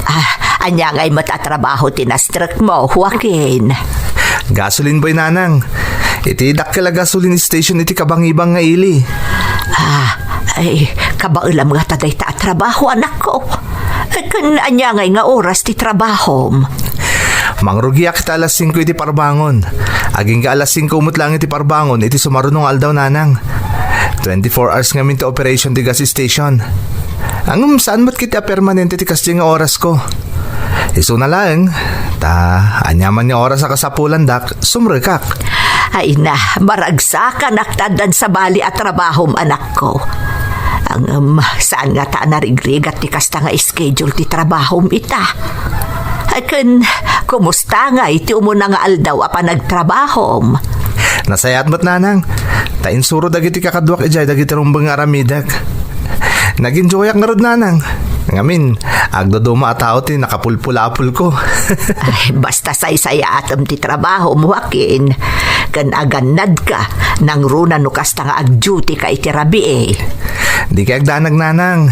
Ah, ania ngay met a trabaho ti nastrekmo, Joaquin? Gasoline boy, nanang. Iti dakkel a gasoline station iti kabangibang nga ili. Ah, ay, kabaelam ngata dayta a trabaho, anakko. Ken ania ngay nga oras ti trabahom? Mangrugiak ita alas singko iti parbangon. Agingga alas singko met laeng iti parbangon iti sumaruno nga aldaw, nanang. Twenty-four hours ngamin ti operation ti gas station. Ngem saan met ketdi a permanente ti kasdiay nga orasko. Isuna laeng, ta aniaman nga oras a kasapulandak, sumrekak. Ay na, maragsakanak ta addan sabali a trabahom, anakko. Ngem saan ngata a narigrigat ti kasta nga schedule ti trabahom ita? Ken kumusta ngay ti umuna nga aldaw a panagtrabahom? Nasayaat met, nanang. Ta insuro dagiti kakaduak idiay dagiti rumbeng nga aramidek. Nag-enjoyak ngarud, nanang. Ngamin, agduduma a tao ti nakapulpulapolko. Ay, basta saysayaatem ti trabahom, Joaquin. Ken agannadka, nangruna no kasta nga agduty ka iti rabii. Dikay agdanag, nanang.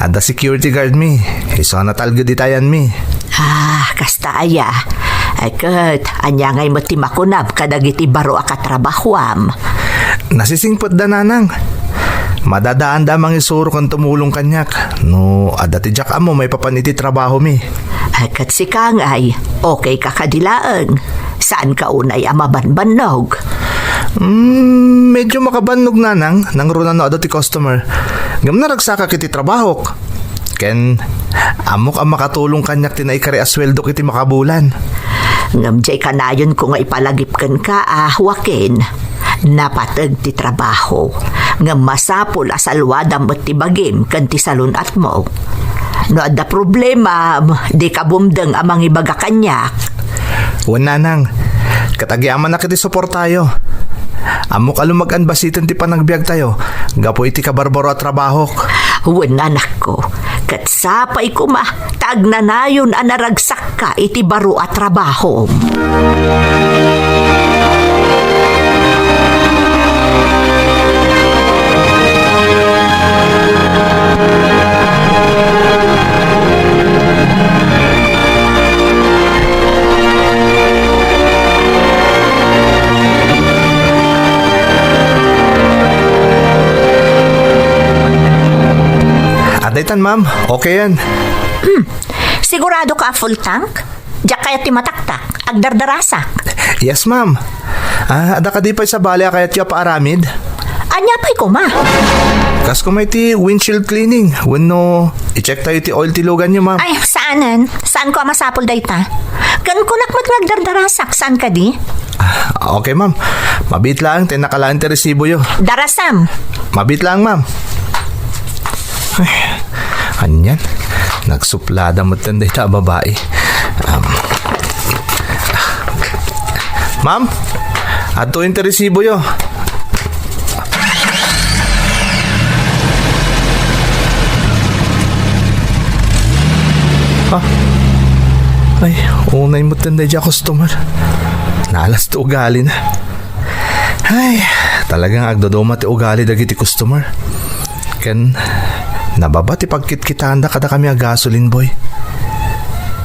Adda security guard mi. Isu a natalged iti ayanmi. Ah, kasta aya. Ay ket, ania ngay met ti makunam kadagiti baro a katrabahuam? Nasisingpetda, nanang. Madadaanda a mangisuro ken tumulong kaniak no adda ti diak ammo maipapan iti trabahomi. Ay ket sika ngay, okay ka kadi laeng? Saan ka unay a mabanbannog? Mm, medyo makabannog, nanang, nangruna no adda ti customer. Ngem naragsakak iti trabahok. Ken, ammok a makatulong kaniak ti naikari a sueldok iti makabulan. Ngem diay kanayonko nga ipalagip kenka, a, Joaquin, napateg ti trabaho. Ngem masapul a saluadam met ti bagim ken ti salun-atmo. No adda problema, dika bumdeng a mangibaga kaniak. Wen, nanang, ket agyamanak iti suportayo. Ammok a lumag-an basiten ti panagbiagtayo gapu iti kabarbaro a trabahok. Wen, anakko, ket sapay koma ta agnanayon a naragsakka iti baro a trabahom. Adaytan, ma'am. Okay yan. Sigurado ka a full tank? Diak kayat ti mataktak. Agdardarasak. Yes, ma'am. Ah, adda kadi pay sabali a kayatyo a paaramid? Ania pay koma? Kas koma iti windshield cleaning. Wenno, i-check tayo iti oil ti luganyo, ma'am. Ay, saanen. Saanko a masapul dayta. Ken kunak met nga agdardarasak. Saan kadi? Ah, okay, ma'am. Mabiit laeng ta innaka laeng ti resiboyo. Darasam. Mabiit laeng, ma'am. Ay, anian? Nagsuplada metten dayta a babai. Um, ma'am, adtoyen ti resiboyo. Ah. Ay, unay metten daydiay a customer. Nalas ti ugalina. Ay, talagang agduduma ti ugali dagiti customer. Ken nababa ti pagkitkitaanda kadakami a gasoline boy.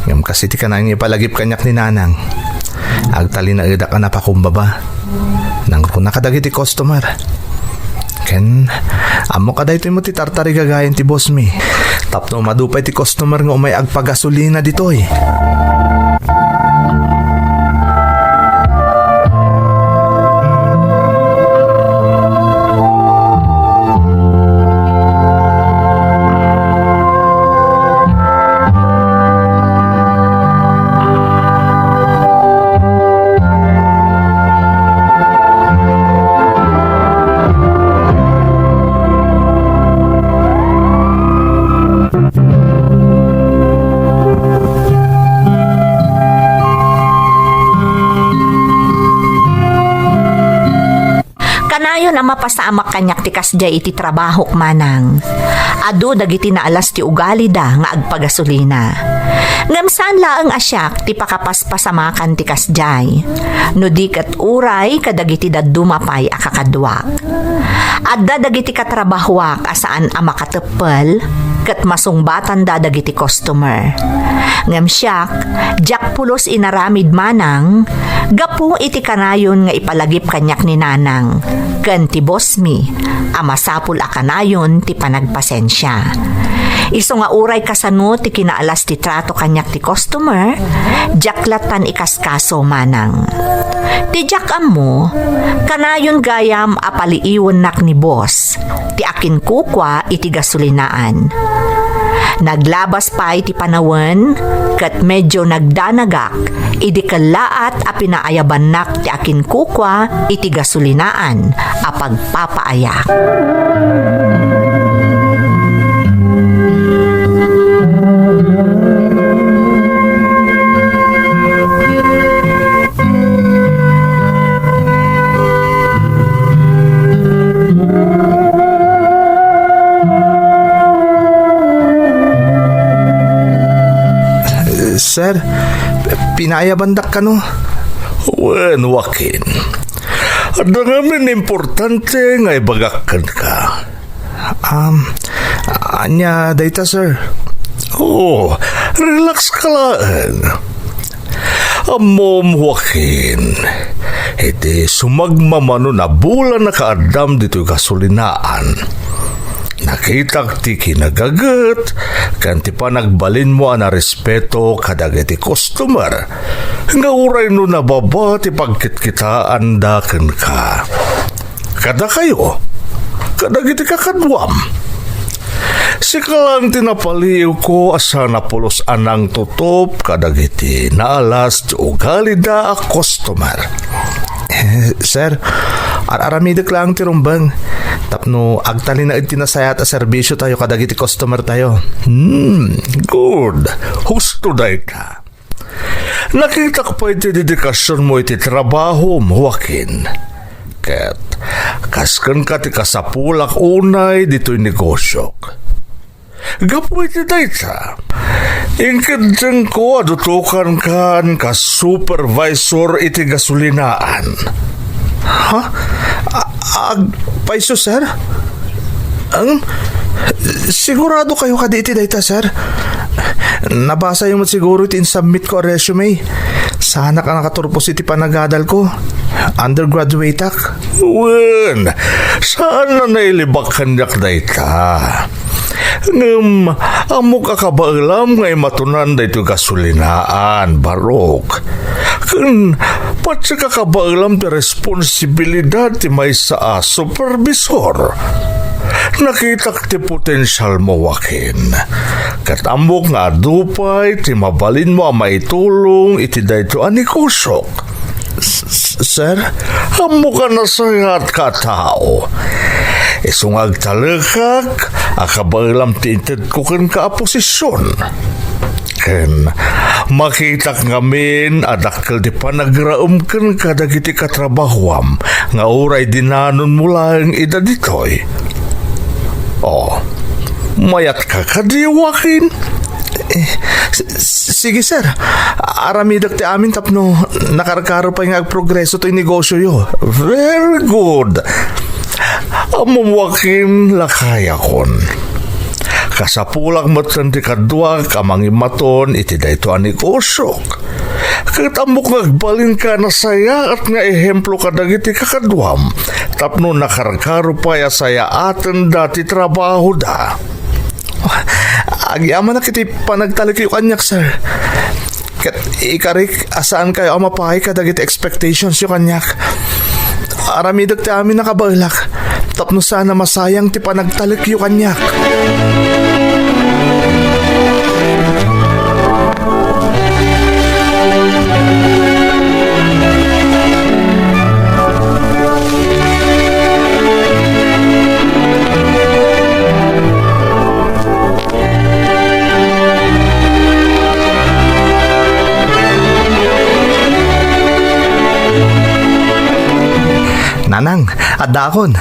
Ngem kas iti kanayon nga ipalagip kaniak ni Nanang, agtalinaedak a napakumbaba. Nangruna kadagiti customer. Ken ammok a daytoy met ti tartarigagayan ti bossmi tapno madu pay ti customer nga umay agpagasolina ditoy. Kanayon a mapasamak kaniak ti kasdiay iti trabahok, manang. Adu dagiti naalas ti ugalida nga agpagasolina. Ngem saan laeng a siak ti pakapaspasamakan ti kasdiay, no di ket uray kadagiti dadduma pay a kakaduak. Adda dagiti katrabahoak a saan a makateppel, ket masungbatanda dagiti customer. Ngem siak, diak pulos inaramid manang, gapu iti kanayon nga ipalagip kaniak ni nanang, ken ti bossmi, a masapul a kanayon ti panagpasensia. Isu nga uray kasano ti kinaalas ti trato kaniak ti customer, diak lattan ikaskaso manang. Ti diak ammo, kanayon gayam a paliiwennak ni boss, ti akinkukua iti gasolinaan. Naglabas pay ti panawen, ket medio nagdanagak, idi kellaat a pinaayabannak ti akinkukua iti gasolinaan a pagpapaayak. Sir, pinaayabandak kano? Wen, Joaquin. Adda ngamin importante nga ibagak kenka. Um, ania dayta, sir? Oh, relax ka laeng. Ammom, Joaquin, iti sumagmamano a bulan a kaaddam ditoy gasolinaan, nakitak ti kinagaget ken ti panagbalinmo a narespeto kadagiti customer nga uray no nababa ti pagkitkitaanda kenka. Kadakayo, kadagiti kakaduam. Sika lang ti napaliiwko a saan a pulos a nangtutop kadagiti naalas ti ugalida a customer. Eh, sir, ar-aramidek lang ti rumbeng tapno agtalinaed ti nasayaat a serbisio tayo kadagiti customer tayo. Hmm, good. Husto dayta. Nakitak pay ti dedikasionmo iti trabahom, Joaquin. Ket kas kenka ti kasapulak unay ditoy negosiok. Gapu iti dayta, inkeddengko a dutokankan kas supervisor iti gasolinaan. Ha? A-, agpayso, sir? Ang, sigurado kayo kadi iti dayta, sir? Nabasayo met siguro iti insubmit ko a resume. Saanak a nakaturpos iti panagadal ko. Undergraduate ak. Wen, saan a nailibak kaniak dayta. Ngem, ammok a kabaelam nga imatonan daytoy gasolinaan, Barok. Ken, patse ka kabaelam ti responsibilidad ti maysa a supervisor. Nakitak ti potensialmo, Joaquin. Ket ammok nga adu pay ti mabalinmo a maitulong iti daytoy a negosiok. S-, s-, sir? Ammok a nasayaat ka a tao. Isu nga agtalekak a kabaelam ti intedko kenka a posision. Ken makitak ngamin a dakkel ti panagraemken kadagiti katrabahoam nga uray dinanonmo laeng ida ditoy. Oh, mayat ka kadi, Joaquin? Eh, s-, s-, sige, sir. Aramidek ti amin tapno nakarkaro pay nga agprogreso toy negosioyo. Very good. Ammom, Joaquin, lakayakon. Kasapulak metten ti kaduak a mangimaton iti daytoy a negosiok. Ket ammok nga agbalinka a nasayaat nga ehemplo kadagiti kakaduam tapno nakarkaro pay a sayaatenda ti trabahoda. Agyamanak iti panagtalekyo kaniak, sir. Ket ikarik a saankayo a mapaay kadagiti expectationsyo kaniak. Aramidek ti amin a kabaelak tapno saan a masayang ti panagtalekyo kaniak. Nang, addakon.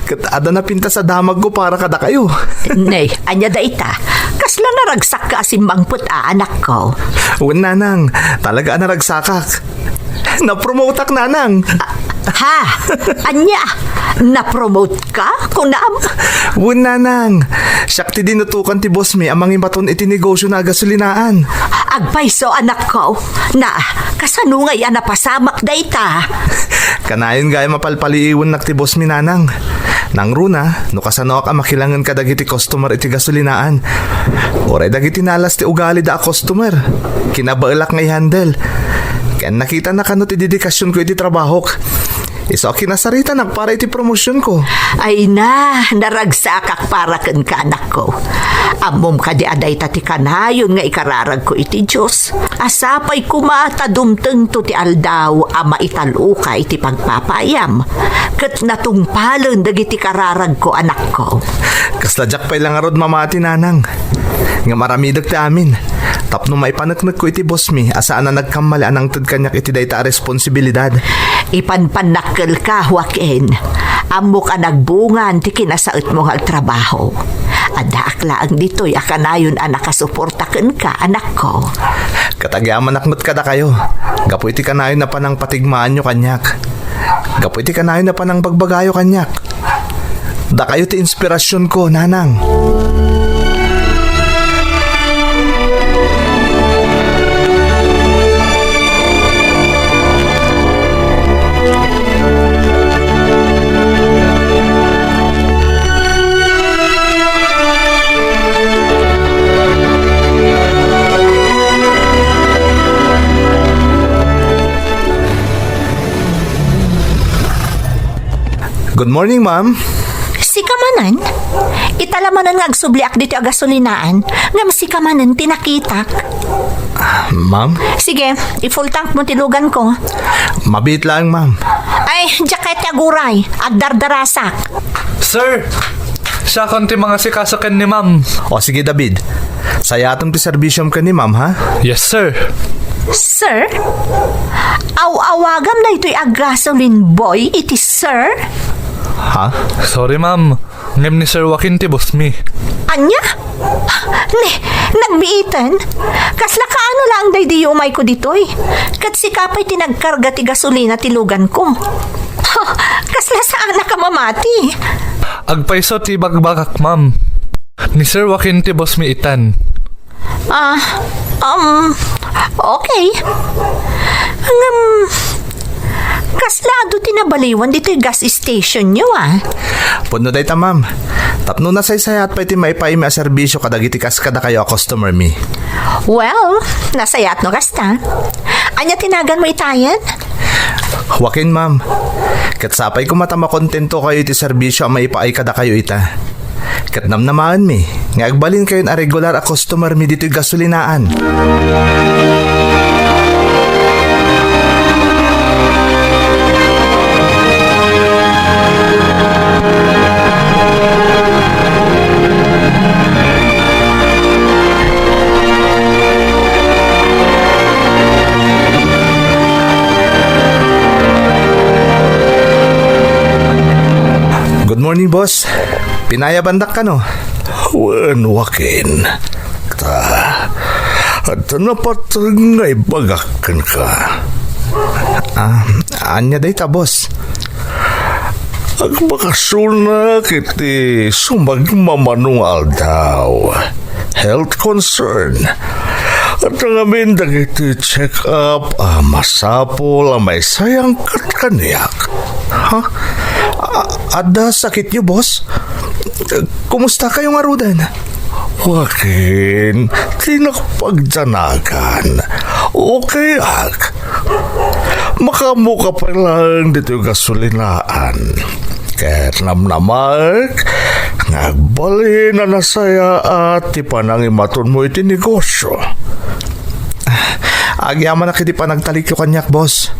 Ket adda napintas a damagko para kadakayo. Nay, ania dayta? Kasla naragsakka a simmangpet a, anakko? Wen, nanang, talaga a naragsakak. Napromoteak, nanang. Ha? Ania? Napromote ka, kunam? Wen, nanang. Siak ti dinutokan ti boss mi a mangimaton iti negosio na gasolinaan. Agpayso, anakko. Na, kasano ngay a napasamak dayta? Kanayon gayam a palpaliiwennak ti boss mi, nanang. Nangruna, no kasanoak a makilangen kadagiti customer iti gasolinaan. Uray dagiti nalas ti ugalida a customer. Kinabaelak nga i-handle. Ken nakitana kano ti dedikasionko iti trabahok. Isu a kinasaritanak para iti promosionko. Ay na, naragsakak para kenka, anakko. Ammom kadi a dayta ti kanayon nga ikararagko iti Dios? A sapay koma ta dumtengto ti aldaw a maitalka iti pagpapaayam, ket natungpalen dagiti kararagko, anakko. Kasla diak pay la ngarud mamati, nanang. Ngem aramidek ti amin, tapno maipaneknekko iti boss mi a saan a nagkamali a nangted kaniak iti dayta a responsibilidad. Ipanpannakkelka, Joaquin. Ammok a nagbungan ti kinasaetmo nga agtrabaho. Addaak laeng ditoy a kanayon a nakasuporta kenka, anakko. Ket agyamanak met kadakayo, gapu iti kanayon a panangpatigmaanyo kaniak. Gapu iti kanayon a panangbagbagayo kaniak. Dakayo ti inspirasionko, nanang. Good morning, ma'am. Sika manen? Ita la manen nga agsubliak ditoy a gasolinaan, ngem sika manen ti nakitak. Ah, ma'am? Sige, i-full tank mo ti lugan ko. Mabiit laeng, ma'am. Ay, diak ti aguray. Agdardarasak. Sir, siakon ti mangasikaso ken ni ma'am. O sige, David. Sayatem ti serbisyom ken ni ma'am, ha? Yes, sir. Sir? Aw-awagam daytoy a gasoline boy iti sir? Ha? Sorry, ma'am. Ngem ni Sir Joaquin ti boss mi. Ania? Ne, nagbiiten? Kasla kaano laeng daydi yumayko ditoy? Ket sika pay ti nagkarga ti gasolina ti lugan ko. Kasla saanak a mamati? Agpayso ti bagbagak, ma'am. Ni Sir Joaquin ti boss mi itan. Ah, um, okay. Ngem, kasla adu ti nabaliwan ditoy gas station yo, ah? Pudno dayta, ma'am. Tapno nasaysayaat pay ti maipaaymi a serbisyo kadagiti kas kadakayo a customer mi. Well, nasayaat no kasta. Ania ti nagan mo itayen? Joaquin, ma'am. Ket sapay koma ta makontento kayo iti serbisyo a maipaay kadakayo ita. Ket namnamaenmi nga agbalinkayon a regular a customer mi ditoy gasolinaan. Good morning, boss. Pinayabandak kano? Wen, Joaquin. Ta, adda napateg nga ibagak kenka. Ah, ania dayta, boss? Agbakasionak iti sumagmamano nga aldaw. Health concern. Adda ngamin dagiti check-up a masapul a maisayangkat kaniak. Ha? A-, adda sakityo, boss? Kumusta kayo ngaruden? Joaquin, dinak pagdanagan. Okay ak. Makaammoka pay laeng ditoy gasolinaan. Ket namnamaek nga agbalin a nasayaat ti panangimatonmo iti negosyo. Agyamanak iti panagtalekyo kaniak, boss.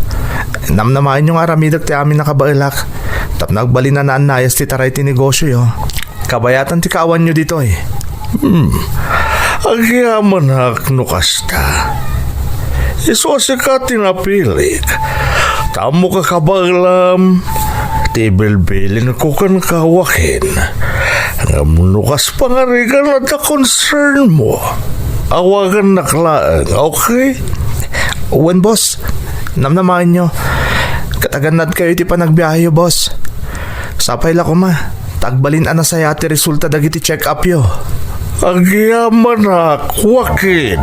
Namnamaenyo nga aramidek ti amin a kabaelak tapno agbalin a naannayas ti taray ti negosioyo. Kabayatan ti kaawanyo ditoy. Hmm. Agyamanak no kasta. Isu a sika ti napilik. Ta ammok a kabaelam ti bilbilinko kenka, Joaquin. Ngem no kas pangarigan adda concern mo, awagannak laeng, okay? Wen, boss. Namnamaenyo. Ket agannadkayo iti panagbiaheyo, boss. Sapay la koma, ta agbalin a nasayaat ti resulta dagiti check-upyo. Agyamanak, Joaquin.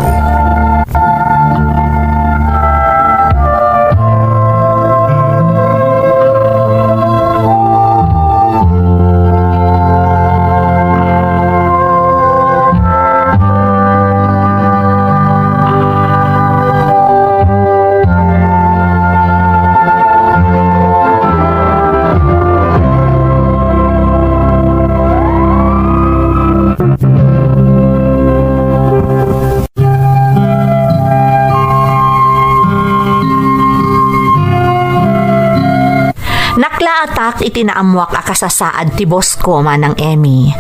Naklaatak iti naammoak a kasasaad ti boss ko, Manang Emmy.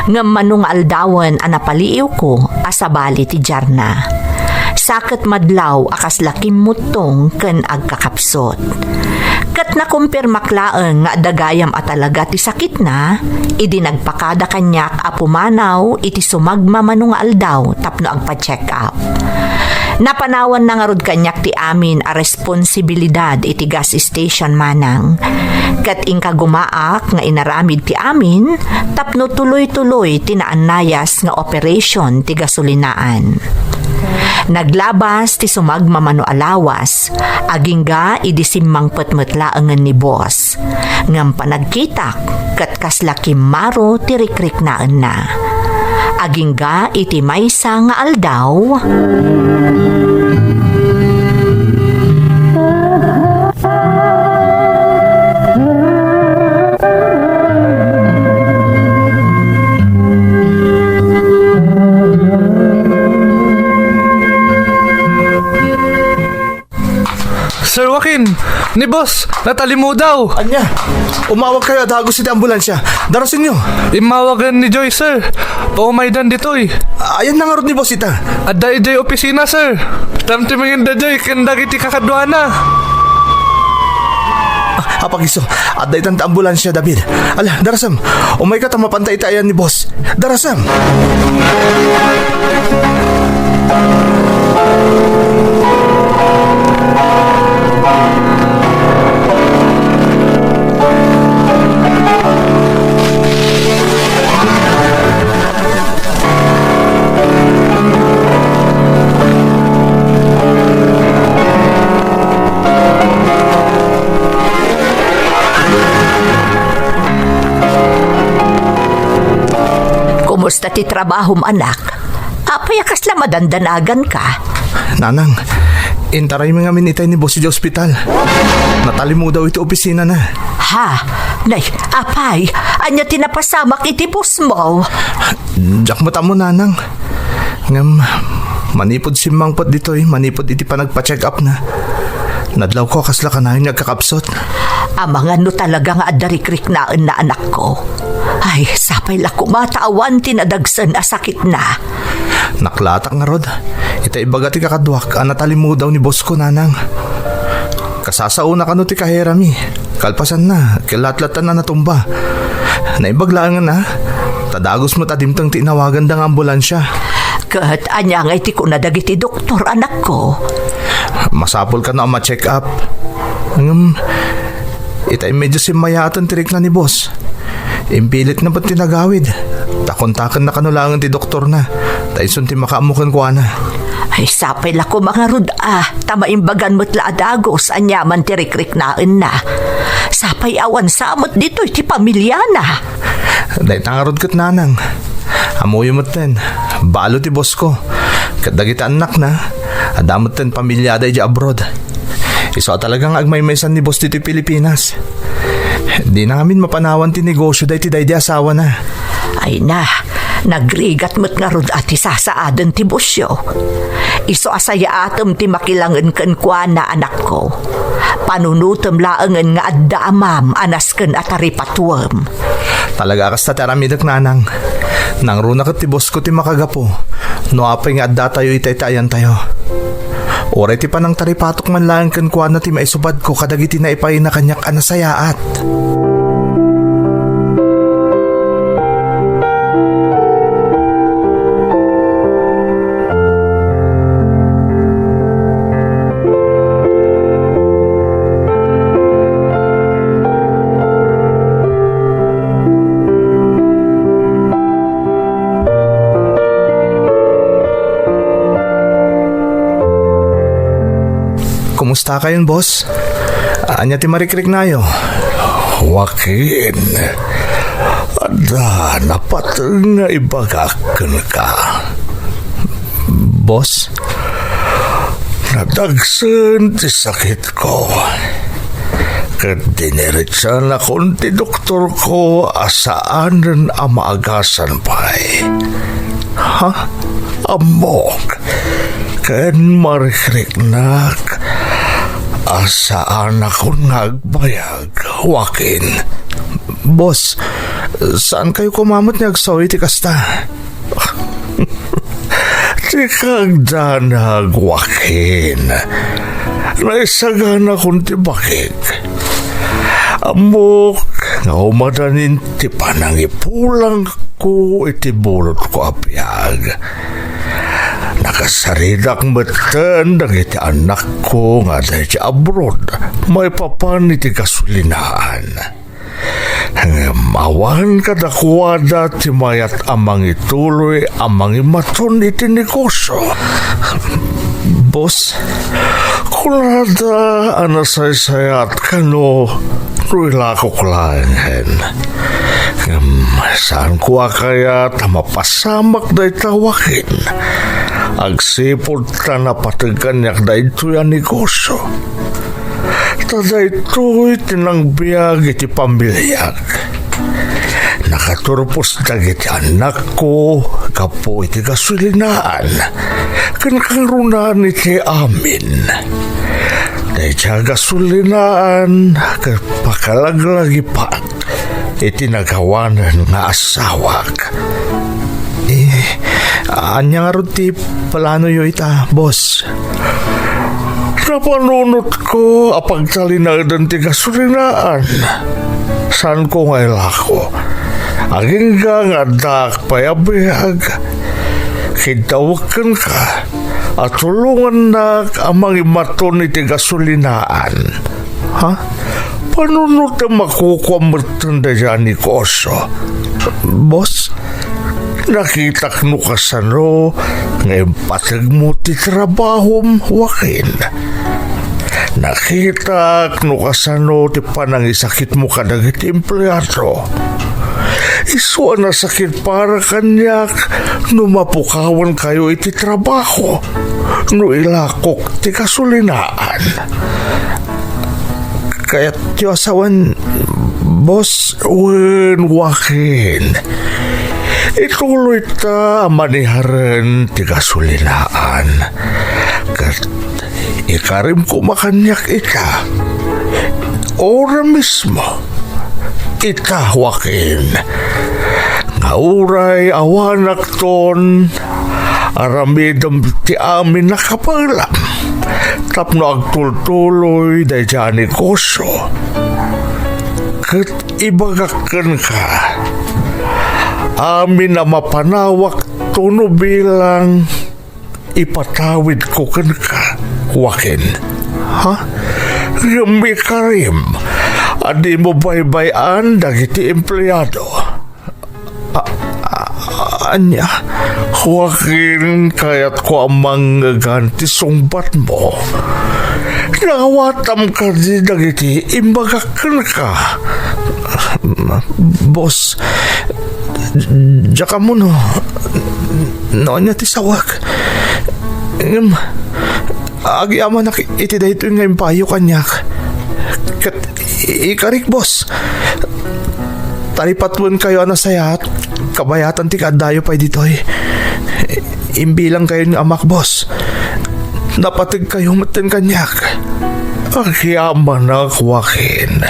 Ngem mano nga aldawen a napaliiwko a sabali ti diarna. Sa ket madlaw a kasla kimmuttong ken agkakapsot. Ket nakumpirmak laeng nga adda gayam a talaga ti sakitna idi nagpakada kaniak a pumanaw iti sumagmamano nga aldaw tapno agpa-check up. Napanawanna ngarud kaniak ti amin a responsibilidad iti gas station, Manang. Ket inkagumaak nga inaramid ti amin tapno tuloy-tuloy ti naannayas nga operation ti gasolinaan. Naglabas ti sumagmamano a lawas, agingga idi simmangpet met laengen ni boss. Ngem panagkitak, ket kasla kimmaro ti rikriknaenna. Agingga iti maysa nga aldaw. Sir Joaquin, ni boss, natalimudaw. Ania? Umawagkayo a dagus iti ambulansya. Darasenyo. Immawagen ni Joy, sir. Paumaydan ditoy. Ayanna ngarud ni boss ita? Adda idiay opisina, sir. Tamtimengenda Joy ken dagiti kakaduana. Ah, apag-isu, adda itan ti ambulansya, David. Ala, darasem. Umayka ta mapanta iti ayan ni boss. Darasem. Kumusta ti trabahom, anak? Apay a kasla madandanaganka? Nanang, intaraymi ngamin itay ni boss iti ospital. Natalimudaw iti opisinana. Ha? Nay, apay, ania ti napasamak iti boss mo? Diak met ammo, nanang. Ngem, manipud simmangpet ditoy, manipud iti panagpa-check-upna, nadlawko a kasla kanayon nga agkakapsut. Amangan no talaga nga adda rikriknaenna, anakko. Ay, sapay la koma ta awan ti nadagsen a sakitna. Naklaatak ngarud, ita ibaga ti kakaduak a natalimudaw ni boss ko, nanang. Kasasaona kano ti kaherami. Kalpasanna, ket latlatta a natumba. Naimbag laengen a, ta dagus met a dimteng ti inawaganda nga ambulansya. Ket ania ngay ti kuna dagiti doktor, anakko? Masapul kano a ma-check up. Ngem, ita immedyo simmayaaten ti rikna ni boss. Impilitna met ti nagawid. Ta kontakenna kano laengen ti doktorna. Ta isun ti makaammo kenkuana. Ay, sapay la koma ngarud a, ta maimbagan met la a dagus aniaman ti rikriknaenna. Sapay awan sa met ditoy ti pamiliana. Dayta ngarud ket, nanang. Ammoyo metten, balo ti boss ko. Ket dagiti annakna, adda metten pamiliada idiay abroad. Isu a talaga nga agmaymaysan ni boss ditoy Pilipinas. Dina ngamin mapanawan ti negosyo daydi daydi asawana. Ay na, nagrigat met ngarud a ti sasaaden ti bossyo. Isu a sayaatem ti makilangen kenkuana, anakko. Panunotem laengen nga adda amam a nasken a taripatuem. Talaga a kasta ti aramidek, nanang. Nangruna ket ti boss ko ti makagapu no apay nga addatayo ita iti ayantayo. Uray ti panangtaripatok man laeng kenkuana ti maisubadko kadagiti naipaayna kaniak a nasayaat. Kumusta kayon, boss? Ania ti marikriknayo? Joaquin, adda napateg nga ibagak kenka. Boss? Nadagsen ti sakitko. Ket diniretsanakon ti doktorko a saanen a maagasan pay. Ha? Ammok. Ken marikriknak a saanakon nga agbayag, Joaquin. Boss, saan kayo kumamat nga agsaw iti kasta? Ti kagdanag, Joaquin. Naisaganakon ti bakik. Ammok nga umadanin ti panangipulangko iti bulodko a biag. Nakasaridak metten dagiti annakko nga adda iti abroad maipapan iti gasolinaan. Ngem awan kadakuada ti mayat a mangituloy a mangimaton iti negosio. Boss, kunada a nasaysayat kano no ilakok laengen. Ngem saanko a kayat a mapasamak dayta, Joaquin. Agsipud ta napateg kaniak daytoy a negosio. Ta daytoy ti nangbiag iti pamiliak. Nakaturpos dagiti annakko gapu iti gasolinaan ken kangrunaan iti amin. Dayta gasolinaan ket pakalaglagipak iti nagawanen nga asawak. Eh, ania ngarud ti planoyo ita, boss? Napanunotko a pagtalinaeden ti gasolinaan. Saanko nga ilako. Agingga nga addaak pay a biag, kiddawek kenka a tulongannak a mangimaton iti gasolinaan. Ha? Panunotem a kukuam metten dayta a negosio. Boss, nakitak no kasano nga impategmo ti trabahom, Joaquin. Nakitak no kasano ti panangisakitmo kadagiti empleado. Isu a nasakit para kaniak no mapukawankayo iti trabaho, no ilakok ti gasolinaan. Kayatyo a sawen, boss? Wen, Joaquin. Ituloy ta a maniharen ti gasolinaan. Ket ikarim koma kaniak ita. Ora mismo. Ita, Joaquin. Nga uray awanakton, aramidem ti amin a kabaelam tapno agtultuloy dayta a negosio. Ket ibagak kenka, amin a mapanawakto no bilang ipatawidko kenka, Joaquin. Ha? Ngem ikarim a dimo baybay-an dagiti empleado. A-, a-, ania? Joaquin, kayatko a mangngegan ti sungbatmo. Naawatam kadi dagiti imbagak kenka? Boss, diak ammo no, no ania ti sawek. Ngem, agyamanak iti daytoy nga impayo kaniak. Ket ikarik, boss. Ta ni patwenkayo a nasayaat, kabayatan ti kaaddayo pay ditoy. Imbilangkayon nga amak, boss. Napategkayo metten kaniak. Agyamanak, Joaquin.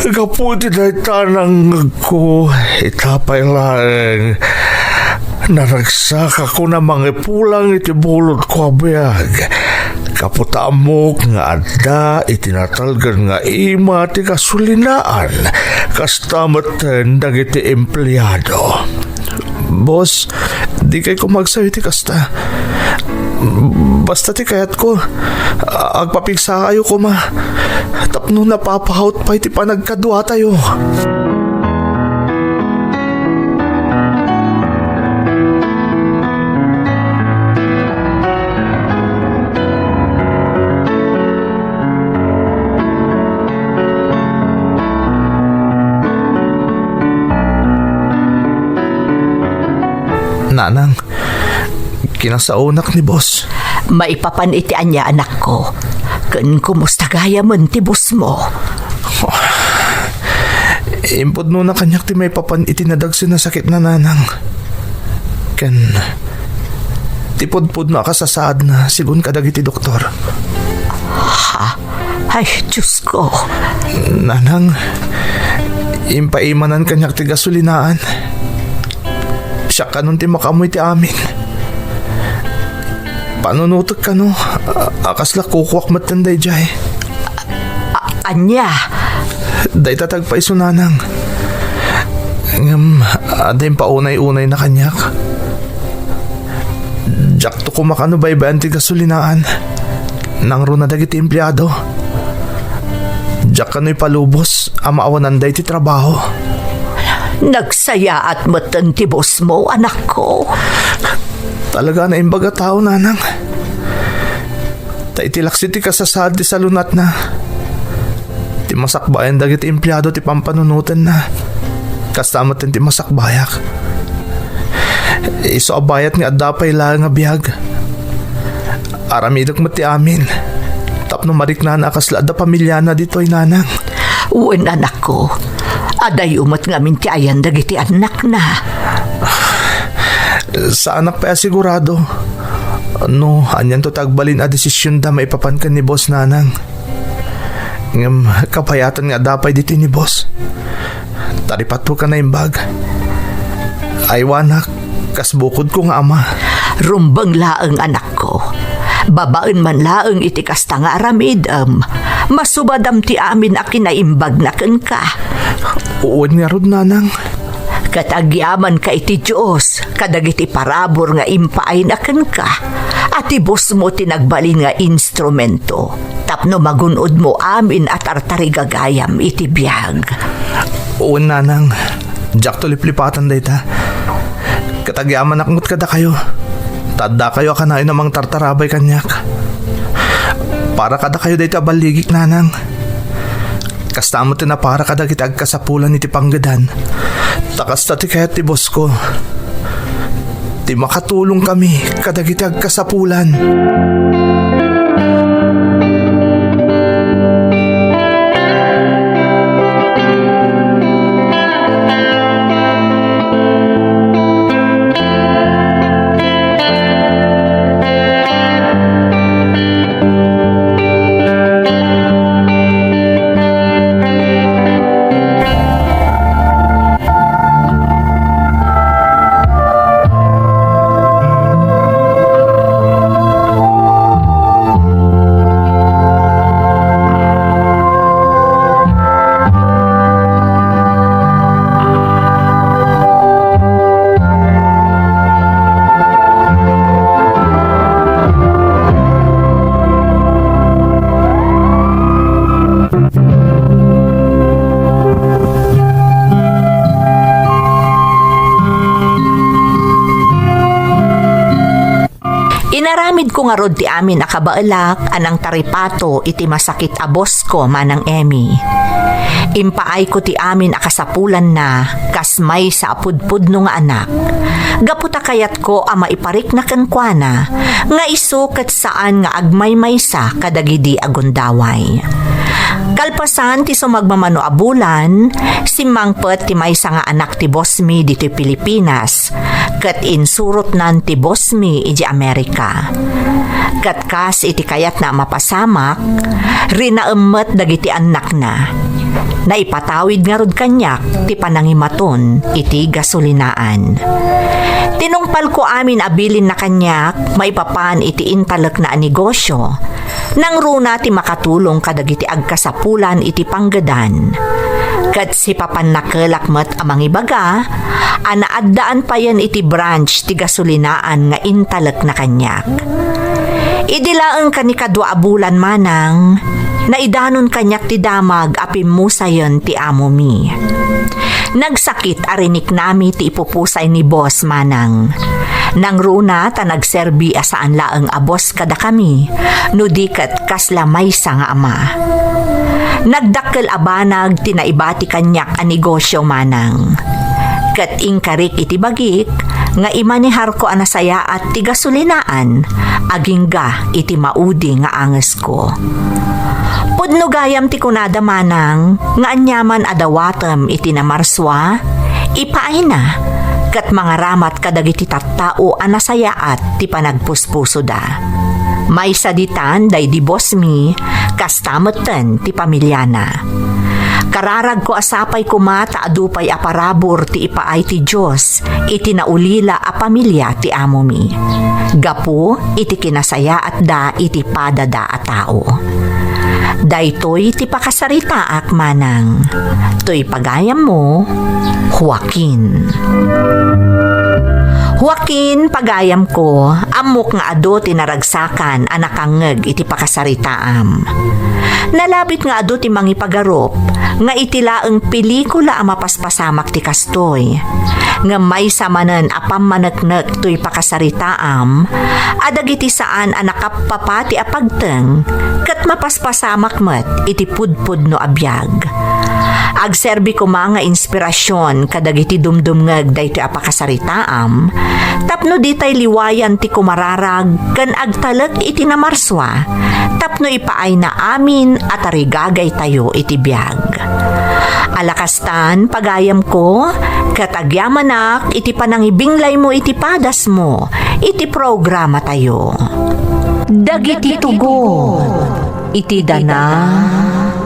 Gapu iti dayta a nangngegko, ita pay laeng, naragsakakon a mangipulang iti bulodko a biag. Gapu ta ammok nga adda iti natalgen nga ima ti gasolinaan, kasta metten dagiti empleado. Boss, dikay koma agsayo iti kasta. Basta ti kayatko, agpapigsakayo koma tapno napapahaut pay ti panagkaduatayo. Kinasaonak ni boss. Maipapan iti ania, anakko? Ken kumusta gayamen ti boss mo? Impudnona kaniak ti maipapan iti nadagsen a sakitna, nanang. Ken ti pudpudno a kasasaadna, sigun kadagiti doktor. Ha? Ay, Diyos ko. Nanang, impaimanan kaniak ti gasolinaan. Siak kanon ti makaammo iti amin. Panunotek kano, a, a kasla kukuak metten daydiay. A-, ania? Dayta ti agpaiso, nanang. Ngem, adda impaunay-unayna kaniak. Diakto koma kano baybay-an ti gasolinaan. Nangruna dagiti empleado. Diak kano ipalubos a maawanan dayta ti trabaho. Nagsayaat metten ti boss mo, anakko. Talaga a naimbag a tao, nanang. Ta iti laksi ti kasasaad ti salunatna, ti masakbayan dagiti empleado ti pampanunotenna. Kasta met ti masakbayak. Isu a bayat nga adda pay laeng a biag. Aramidek met ti amin tapno mariknaan a kasla adda pamiliana ditoy, nanang. Wen, anakko, adayo met ngamin ti ayan dagiti annakna. Saanak pay a sigurado no anianto ti agbalin a desisionda maipapan ken ni boss, nanang. Ngem kapayatan nga adda pay ditoy ni boss. Taripatko ka naimbag. Aywanak, kas bukodko nga ama. Rumbeng laeng, anakko. Babaen man laeng iti kasta nga aramidem, masubadam ti amin a kinaimbagna kenka. Wen ngarud, nanang. Ket agyamanka iti Dios kadagiti parabur nga impaayna kenka, a ti boss mo ti nagbalin nga instrumento tapno magun-odmo amin a tartarigagayam iti biag. Wen, nanang, diakto liplipatan dayta. Ket agyamanak met kadakayo, ta addakayo a kanayon a mangtartarabay kaniak. Para kadakayo dayta a balligik, nanang. Kasta met ti napara kadagiti agkasapulan iti panggedan. Ta kasta ti kayat ti boss ko. Ti makatulongkami kadagiti agkasapulan. Inaramidko ngarud ti amin a kabaelak a nangtaripato iti masakit a boss ko, Manang Emmy. Impaayko ti amin a kasapulanna kas maysa a pudpudno nga anak. Gapu ta kayatko a maiparikna kenkuana nga isu ket saan nga agmaymaysa kadagidi a gundaway. Kalpasan ti sumagmamano a bulan, simmangpet ti maysa nga anak ti boss mi ditoy Pilipinas, ket insurotnan ti boss mi idiay Amerika. Ket kas iti kayatna a mapasamak, rinaem met dagiti annakna. Naipatawid ngarud kaniak ti panangimaton iti gasolinaan. Tinungpalko amin a bilinna kaniak maipapan iti intalekna a negosio. Nangruna ti makatulong kadagiti agkasapulan iti panggedan. Ket sipapannakelak met a mangibaga a naaddaan payen iti branch ti gasolinaan nga intalekna kaniak. Idi laeng kanikadua a bulan, Manang, naidanon kaniak ti damag a pimmusayen ti amomi. Nagsakit a riniknami ti ipupusay ni boss, Manang. Nangruna ta nagserbi a saan laeng a boss kadakami, no di ket kasla maysa nga ama. Nagdakkel a banag ti naibati kaniak a negosio, Manang. Ket inkarik iti bagik nga imaneharko a nasayaat ti gasolinaan agingga iti maudi nga angesko. Pudno gayam ti kunada, Manang, nga aniaman a dawatem iti namarsua, ipaayna, ket mangaramat kadagiti tattao a nasayaat ti panagpuspusoda. Maysa ditan daydi boss mi, kasta metten ti pamiliana. Kararagko a sapay koma ta adu pay a parabur ti ipaay ti Dios iti naulila a pamilia ti amomi, gapu iti kinasayaatda iti padada a tao. Daytoy ti pakasaritaak, Manang. Toy pagayammo, Joaquin. Joaquin, pagayamko, ammok nga adu ti naragsakan a nakangngeg iti pakasaritaam. Nalabit nga adu ti mangipagarup nga iti laeng pelikula a mapaspasamak ti kastoy. Ngem maysa manen a pammaneknek toy pakasaritaam a dagiti saan a nakappapati a pagteng ket mapaspasamak met iti pudpudno a biag. Agserbi koma nga inspirasyon kadagiti dumdumngeg daytoy a pakasaritaam tapno ditay liwayan ti kumararag ken agtalek iti namarsua tapno ipaayna amin a tarigagaytayo iti biag. Alakastan, pagayamko, ket agyamanak iti panangibinglaymo iti padasmo iti programatayo. Dagiti tugot iti dana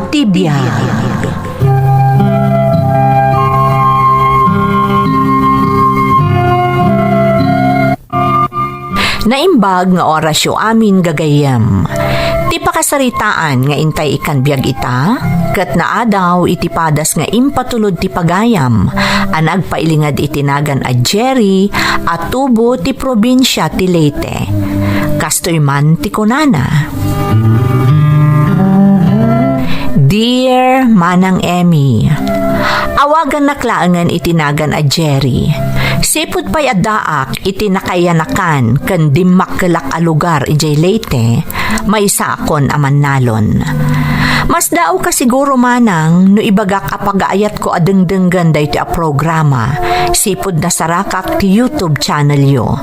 ti biag. Naimbag nga orasyo amin, gagayyem. Ti pakasaritaan nga intay ikkan biag ita, ket naadaw iti padas nga impatulod ti pagayam a nagpailinged iti nagan a Jerry a tubo ti probinsia ti Leyte. Kastoy man ti kunana. Dear Manang Emmy, awagannak laengen iti nagan a Jerry. Sipud pay addaak iti nakayanakan ken dimmakkelak a lugar idiay Leyte, maysaakon a mannalon. Masdaawka siguro, Manang, no ibagak a pagaayatko a dengdenggen daytoy a programa, sipud nasarakak ti YouTube channelyo.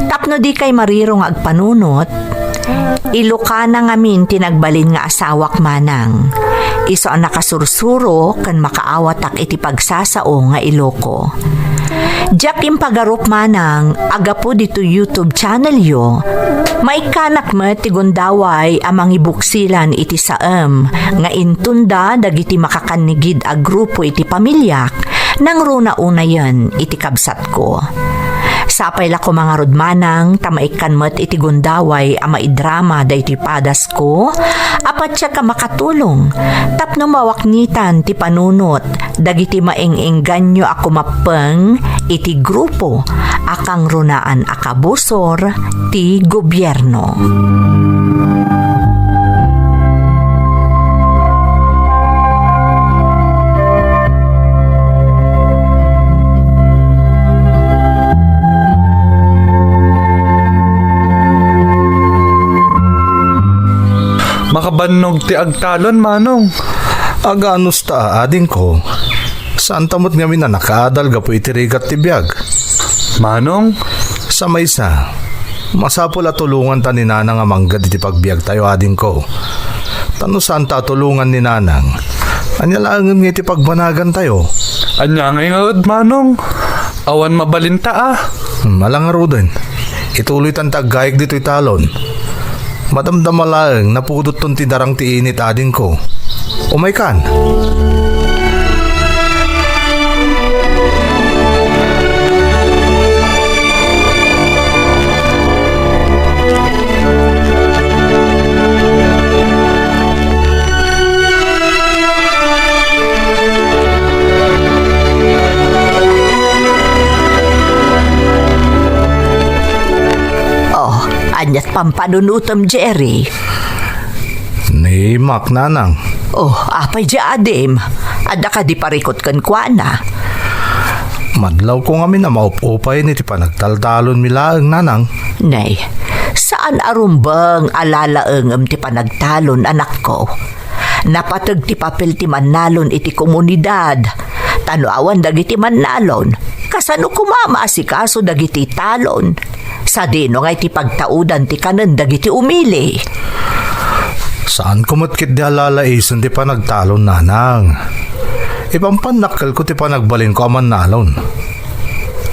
Tapno dikay mariro nga agpanunot, Ilokana ngamin ti nagbalin nga asawak, Manang. Isu a nakasursuro ken makaawatak iti pagsasao nga Iloko. Diak impagarup, Manang, a gapu ditoy YouTube channelyo, maikkanak met ti gundaway a mangibuksilan iti saem nga intunda dagiti makakannigid a grupo iti pamiliak nangruna unayen iti kabsatko. Sapay la koma ngarud, Manang, ta maikkan met iti gundaway a maidrama daytoy padasko a patiek a makatulong tapno mawaknitan ti panunot dagiti maeng-engganyo a kumappeng iti grupo a kangrunaan a kabusor ti gobierno. Makabannog ti agtalon, Manong. Aganus ta, adingko. Saanta met ngamin a nakaadal gapu iti rigat ti biag. Manong? Sa maysa, masapul a tulonganta ni Nanang a manggad iti pagbiagtayo, adingko. Ta no saanta a tulongan ni Nanang, ania laengen nga iti pagbanagantayo? Ania ngay ngarud, Manong? Awan mabalinta, a. Hmm, ala ngaruden. Ituloytan ti aggayek ditoy talon. Madamdama laeng, napudotton ti darang ti init, adingko. Umaykan. Oh, aniat pampanunotem, Jerry? Ni Mac, Nanang. Oh, apay di adim? Adda kadi parikut kenkuana? Madlawko ngamin a maup-upay iti panagtaltalonmi laeng, Nanang. Nay, saan a rumbeng a lalaengem ti panagtalon, anakko. Napateg ti papel ti mannalon iti komunidad. Ta no awan dagiti mannalon, Kasano koma a maasikaso dagiti talon? Sadino ngay ti pagtaudan ti kanen dagiti umili? Saanko met ketdi a lalaisen ti panagtalon, nanang. Ipampannakkelko ti panagbalinko a mannalon.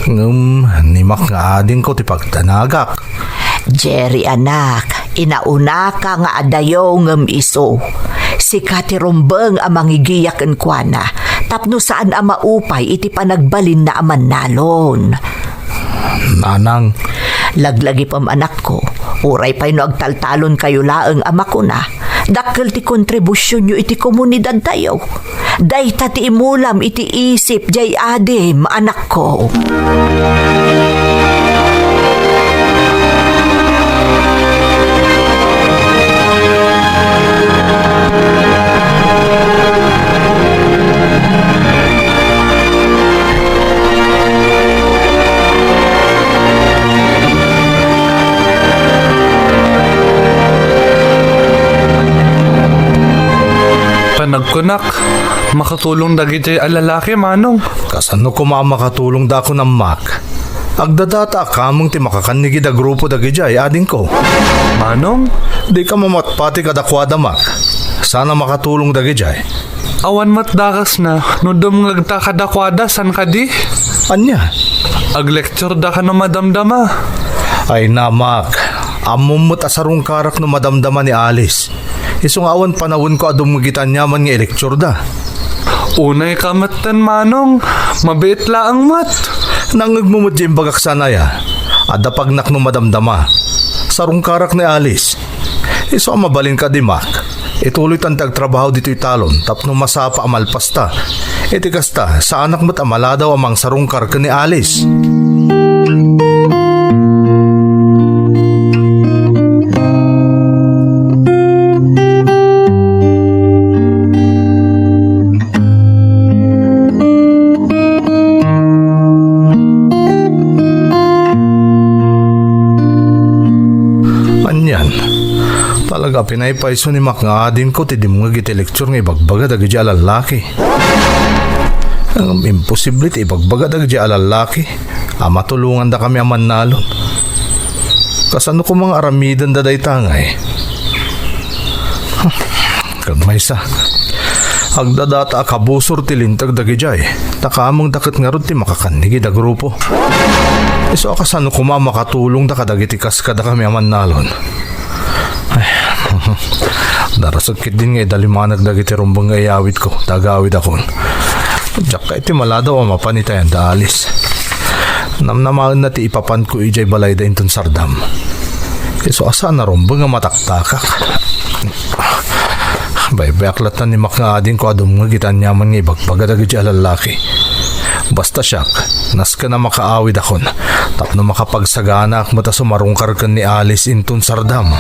Ngem ni Mac nga adingko ti pagdanagak. Jerry, anak, inaunaka nga adayo ngem isu. Sika ti rumbeng a mangigiya kenkuana tapno saan a maupay iti panagbalinna a mannalon. Nanang. Laglagipem, anakko, uray pay no agtaltalonkayo laeng a makuna, dakkel ti kontribusionyo iti komunidadtayo. Dayta ti imulam iti isip diay adim, anakko. Panagkunak, makatulong dagiti a lalaki, manong. Kasano koma a makatulong dakon a Mac? Agdadataak among ti makakannigida grupo dagidiay adingko. Manong? Dika mamatpati kadakuada, Mac. Saan a makatulong dagidiay. Awan met dakesna no dumngegta kadakuada, saan kadi? Ania? Aglectureda kano madamdama. Ay, Mac, ammom met a sarungkarak no madamdama ni Alice. Isu nga awan panawenko a dumngeg iti aniaman nga ilectureda. Unayka metten, manong, mabiit laeng met. Nangngegmo met diay imbagak, saan aya? Adda pagnak no madamdama. Sarungkarak ni Alice. Isu a mabalin kadi, Mac. Ituloytan ti agtrabaho ditoy talon tapno masapa a malpasta. Iti kasta, saanak met a maladaw a mangsarungkar ken ni Alice. Anian, talaga pinaypayso ni Mac nga adingko ti dimngeg iti lecture nga ibagbaga dagiti a lallaki. Ngem imposible ti ibagbaga dagiti a lallaki a matulongandakami a mannalon. Kasano koma nga aramidenda dayta ngay? Ket maysa, agdadata a kabusor ti linteg dagidiay, ta kamengda ket ngarud ti makakannigida grupo. Isu a kasano koma a makatulongda kadagiti kas kadakami a mannalon. Ay, darasek ketdin nga idalimanek dagiti rumbeng nga iyawidko, ta agawidakon. Diak kayat ti maladaw a mapan iti ayan da Alice. Namnamaenna ti ipapanko idiay balayda inton sardam. Isu a saan a rumbeng a mataktakak. Baybayak latta ni Mac nga adingko a dumngeg iti aniaman nga ibagbaga dagiti a lallaki. Basta siak, nasken a makaawidakon, tapno makapagsaganaak met a sumarungkar ken ni Alice inton sardam.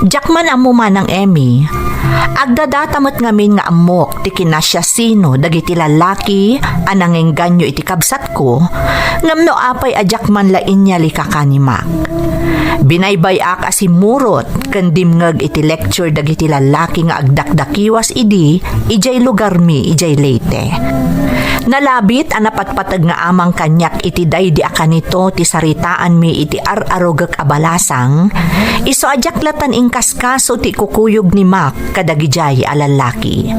Diak man ammo, Manang Emmy. Agdadata met ngamin nga ammok ti kinasiasino dagiti lallaki a nangengganyo iti kabsatko, ngem no apay a diak man la inyalika kanimak. Binaybay-ak a simmurot ken dimngeg iti lecture dagiti lallaki nga agdakdakiwas idi idiay lugarmi idiay Leyte. Nalabit a napatpateg nga amang kaniak iti daydi a kanito ti saritaanmi iti ar-arugek a balasang, isu a diak latan inkaskaso ti ikukuyog ni Mac kadagidiay a lallaki.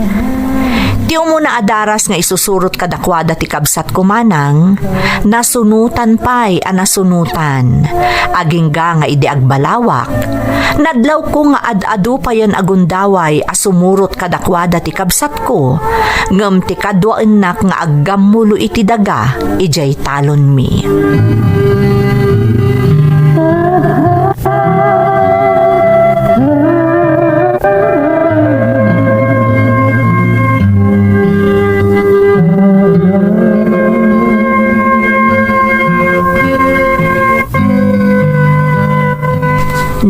Ti umuna a daras nga isusurot kadakuada ti kabsatko, Manang, nasunotan pay a nasunotan. Agingga nga idi agbalawak, nadlawko nga ad-adu payen a gundaway a sumurot kadakuada ti kabsatko, ngem ti kaduaennak nga aggammulo iti daga idiay talonmi.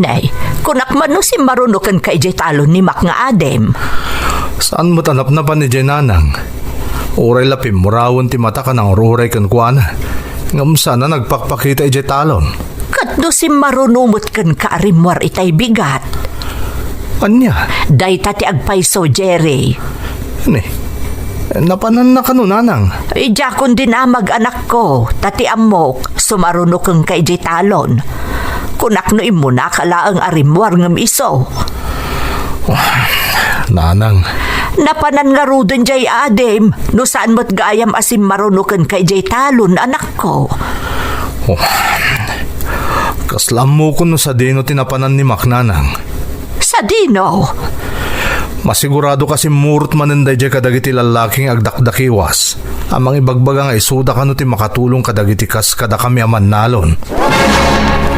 Ay, kunak man no simmaruno kenka idiay talon ni Mac nga adim. Saan met a napnapan idiay, nanang? Uray la pimmurawen ti mataka nangur-uray kenkuana. Ngem saan a nagpakpakita idiay talon. Ket no simmaruno met kenka a rimmuar itay bigat. Ania? Dayta ti agpayso, Jerry. Ni, napananna kano, nanang? Idiakon dinamag, anakko, ta ti ammok, sumaruno kenka idiay talon. Kunak no immunaka laeng a rimmuar ngem isu. Nanang. Napanan ngaruden diay adim, no saan met gayam a simmaruno kenka idiay talon, anakko. Oh. Kasla ammokon no sadino ti napanan ni Mac, nanang. Sadino? Masigurado ka simmurot manen daydiay kadagiti lallaki nga agdakdakiwas a mangibagbaga nga isuda kano ti makatulong kadagiti kas kadakami a mannalon.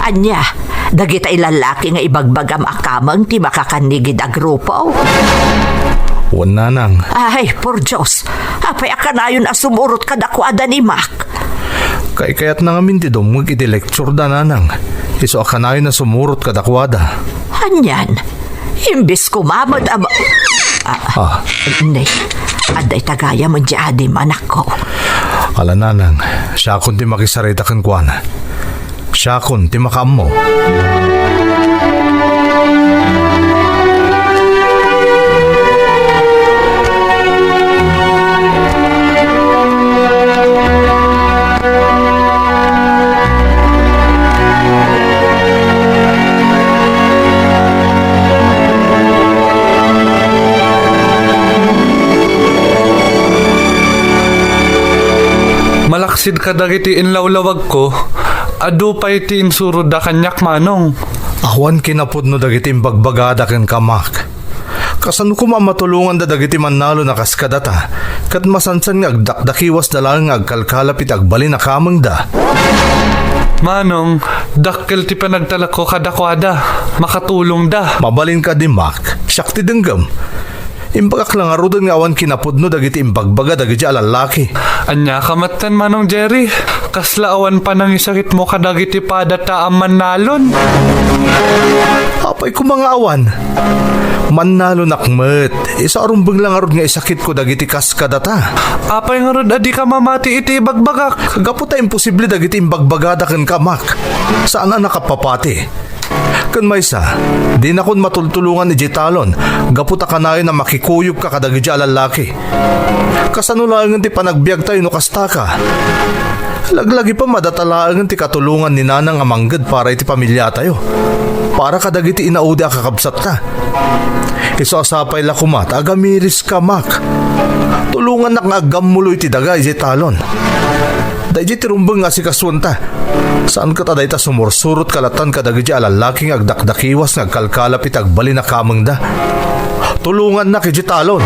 Ania, dagita lallaki nga ibagbagam a kameng ti makakannigid a grupo? Wen, nanang. Ay, por Dios, apay a kanayon a sumurot kadakuada ni Mac? Kaykayatna ngamin ti dumngeg iti lecture da, nanang. Isu a kanayon a sumurot kadakuada. Anian? Imbes koma met a ma-, ah, Ah. Ne, adda ita gayam idiay adim, anakko. Ala, nanang, siakon ti makisarita kenkuana. Siakon ti makaammo. Malaksid kadagiti inlawlawagko, adu pay ti insurodda kaniak, Manong. Awan kinapudno dagiti imbagbagada kenka, Mac. Kasano koma a matulonganda dagiti mannalon a kas kadata, ket masansan nga agdakdakiwasda laeng nga agkalkalap iti agbalin a kamengda? Manong, dakkel ti panagtalekko kadakuada. Makatulongda. Mabalin kadi, Mac. Siak ti denggem. Imbagak la ngaruden nga awan kinapudno dagiti imbagbaga dagiti a lallaki. Ania ka metten, Manong Jerry? Kasla awan panangisakitmo kadagiti padata a mannalon? Apay koma nga awan? Mannalonak met. Isu a rumbeng la ngarud nga isakitko dagiti kas kadata. Apay ngarud a dika mamati iti ibagbagak? Gapu ta imposible dagiti imbagbagada kenka, Mac. Saan a nakapapati. Ken maysa, dinakon matultulongan idiay talon, gapu ta kanayon a makikuyogka kadagiti a lallaki. Kasano laengen ti panagbiagtayo no kastaka? Laglagipem a data laengen ti katulongan ni Nanang a mangged para iti pamiliatayo, para kadagiti inaudi a kakabsatta. Isu a sapay la koma ta agamiriska, Mac. Tulongannak nga aggammulo iti daga idiay talon. Daydiay ti rumbeng nga asikasuenta. Saan ket a dayta sumursurot kalatan kadagiti a lallaki nga agdakdakiwas nga agkalkalap iti agbalin a kamengda. Tulongannak idiay talon.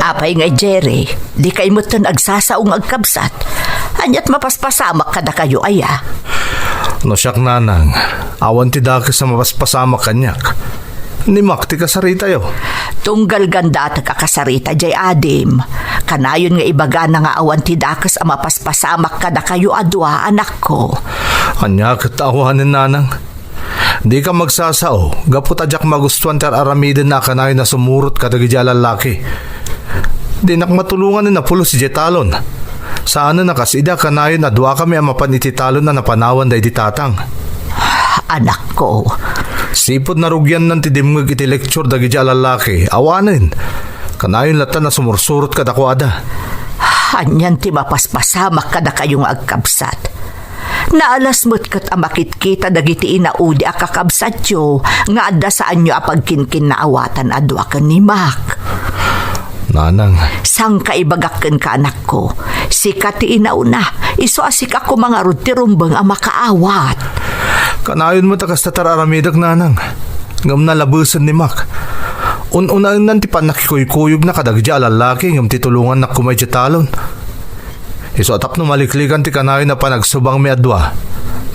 Apay nga, Jerry, dikay metten agsasao nga agkabsat? Aniat mapaspasamak kadakayo aya? No siak, Nanang, awan ti dakes a mapaspasamak kaniak. Ni Mac ti kasaritayo. Tunggal gandatek a kasarita diay adim. Kanayon nga ibagana nga awan ti dakes a mapaspasamak kadakayo a dua, anakko. Ania ket ta awanen, Nanang? Dika magsasao, gapu ta diak magustuan ti ar-aramidenna a kanayon a sumurot kadagiti a lallaki. Dinak matulongan a pulos idiay talon. Saanen a kas idi a kanayon a duakami a mapan iti talon a napanawan daydi tatang. Anakko. Sipud narugiannan ti dimngeg iti lecture dagiti a lallaki, awanen. Kanayon latta a sumursurot kadakuada. Anian ti mapaspasamak kadakayo nga agkabsat? Naalas met ket a makitkita dagiti inaudi a kakabsatyo nga adda saanyo a pagkinkinnaawatan a dua ken ni Mac. Nanang. Sangkaibagak kenka, anakko. Sika ti inauna. Isu a sika koma ngarud ti rumbeng a makaawat. Kanayon met a kasta ti ar-aramidek, Nanang. Ngem nalabesen ni Mac. Un-unaennan ti pannakikuykuyogna kadagiti a lallaki ngem ti tulongannak koma idiay talon. Isu a tapno maliklikan ti kanayon a panagsubangmi a dua,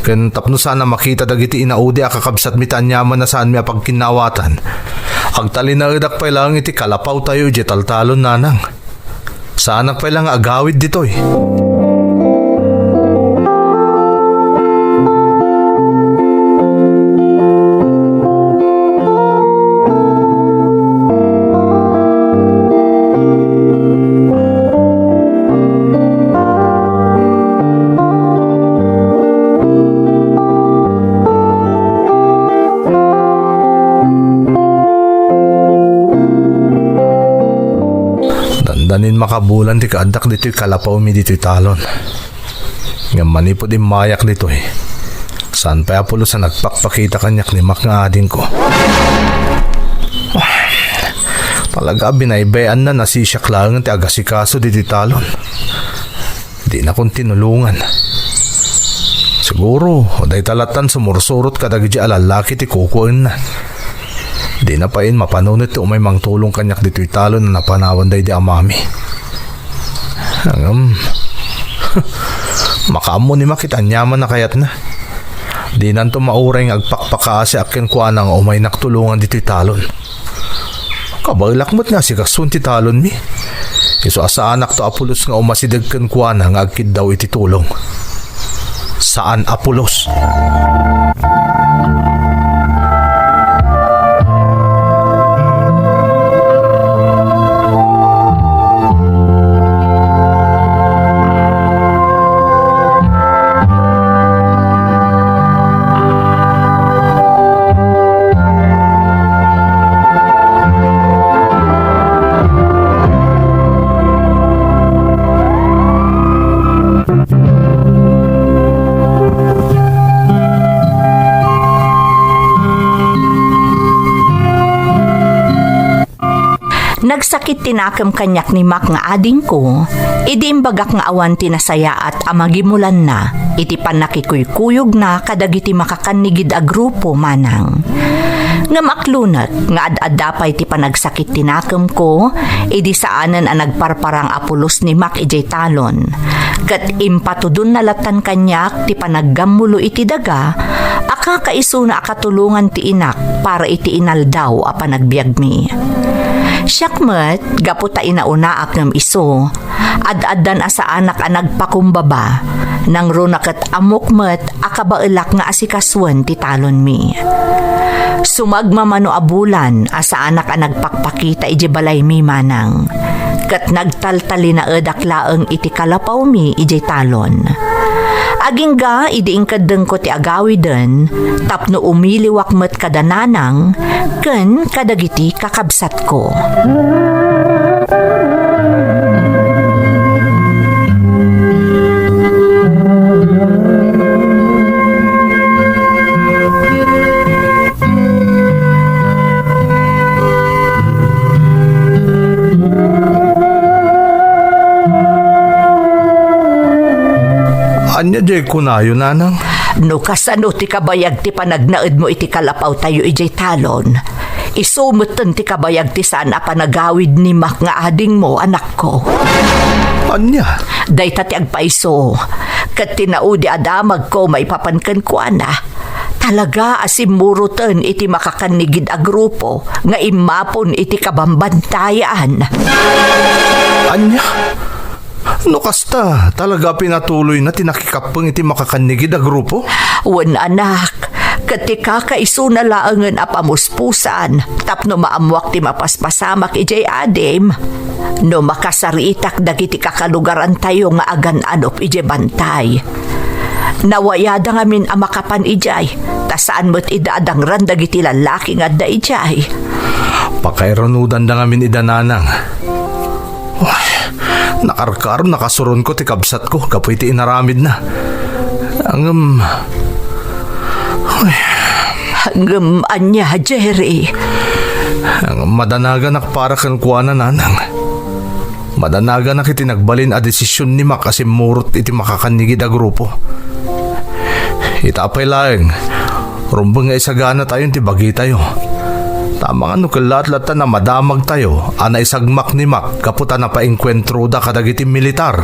ken tapno saan a makita dagiti inaudi a kakabsatmi ta aniaman a saanmi a pagkinnaawatan, Agtalinaedak pay laeng iti kalapawtayo idiay taltalon, nanang. Saanak pay la nga agawid ditoy. Dandanin makabulan ti kaaddak ditoy kalapawmi ditoy talon. Ngem manipud immayak ditoy, saan pay a pulos a nagpakpakita kaniak ni Mac nga adingko. Talaga, binaybay-anna, nasisiak laengen ti agasikaso ditoy talon. Dinakon tinulongan. Siguro, dayta lattan sumursurot kadagiti a lallaki ti kukuenna. Dina pay mapanunet ti umay mangtulong kaniak ditoy talon a napanawan daydi amami. Ngem, makaammo ni Mac iti aniaman a kayatna. Dinanto mauray nga agpakpakaasiak kenkuana nga umaynak tulongan ditoy talon. Kabaelak met nga asikasuon ti talonmi. Isu a saanakto a pulos nga umasideg kenkuana nga agkiddaw iti tulong. Saan a pulos. Nagsakit ti nakem kaniak ni Mac nga adingko, idi imbagak nga awan ti nasayaat a magimulanna iti pannakikuykuyogna kadagiti makakannigid a grupo, manang. Ngem aklonek nga ad-adda pay ti panagsakit ti nakemko, idi saanen a nagparparang a pulos ni Mac idiay talon, ket impatudonna lattan kaniak ti panaggammulo iti daga a kakaisuna a katulongan ti inak para iti inaldaw a panagbiagmi. Siak met, gapu ta inaunaak ngem isu, ad-addan a saanak a nagpakumbaba, nangruna ket ammok met a kabaelak nga asikasuen ti talonmi. Sumagmamano a bulan a saanak a nagpakpakita idiay balaymi, manang, ket nagtaltalinaedak laeng iti kalapawmi idiay talon. Agingga idi inkeddengko ti agawiden tapno umiliwak met kada nanang ken kadagiti kakabsatko. Ania diay kunayo, nanang? No kasano ti kabayag ti panagnaedmo iti kalapawtayo idiay talon, isu metten ti kabayag ti saan a panagawid ni Mac nga adingmo, anakko. Ania? Dayta ti agpaiso, ket ti naudi a damagko maipapan kenkuana. Talaga a simmuroten iti makakannigid a grupo nga immapon iti kabambantayan. Ania? No kasta, talaga a pinatuloyna ti nakikappeng iti makakannigid a grupo? Wen, anak, ket ti kakaisuna laengen a pamuspusan tapno maammoak ti mapaspasamak idiay adim. No makasaritak dagiti kakalugarantayo nga agan-anop idiay bantay. Nawayada ngamin a makapan idiay, ta saan met ida a dangran dagiti lallaki nga adda idiay. Pakairunodanda ngamin ida, nanang. Uy, nakarkaro, nakasuronko ti kabsatko gapu iti inaramidna. Ngem, uy. Ngem ania, Jerry? Ngem madanaganak para kenkuana, nanang. Madanaganak iti nagbalin a desisyon ni Mac a simmurot iti makakannigid a grupo. Ita pay laeng, rumbeng nga isaganatayon ti bagitayo. Ta amangan no kellaat latta a madamagtayo a naisagmak ni Mac gapu ta napaengkuentroda kadagiti militar.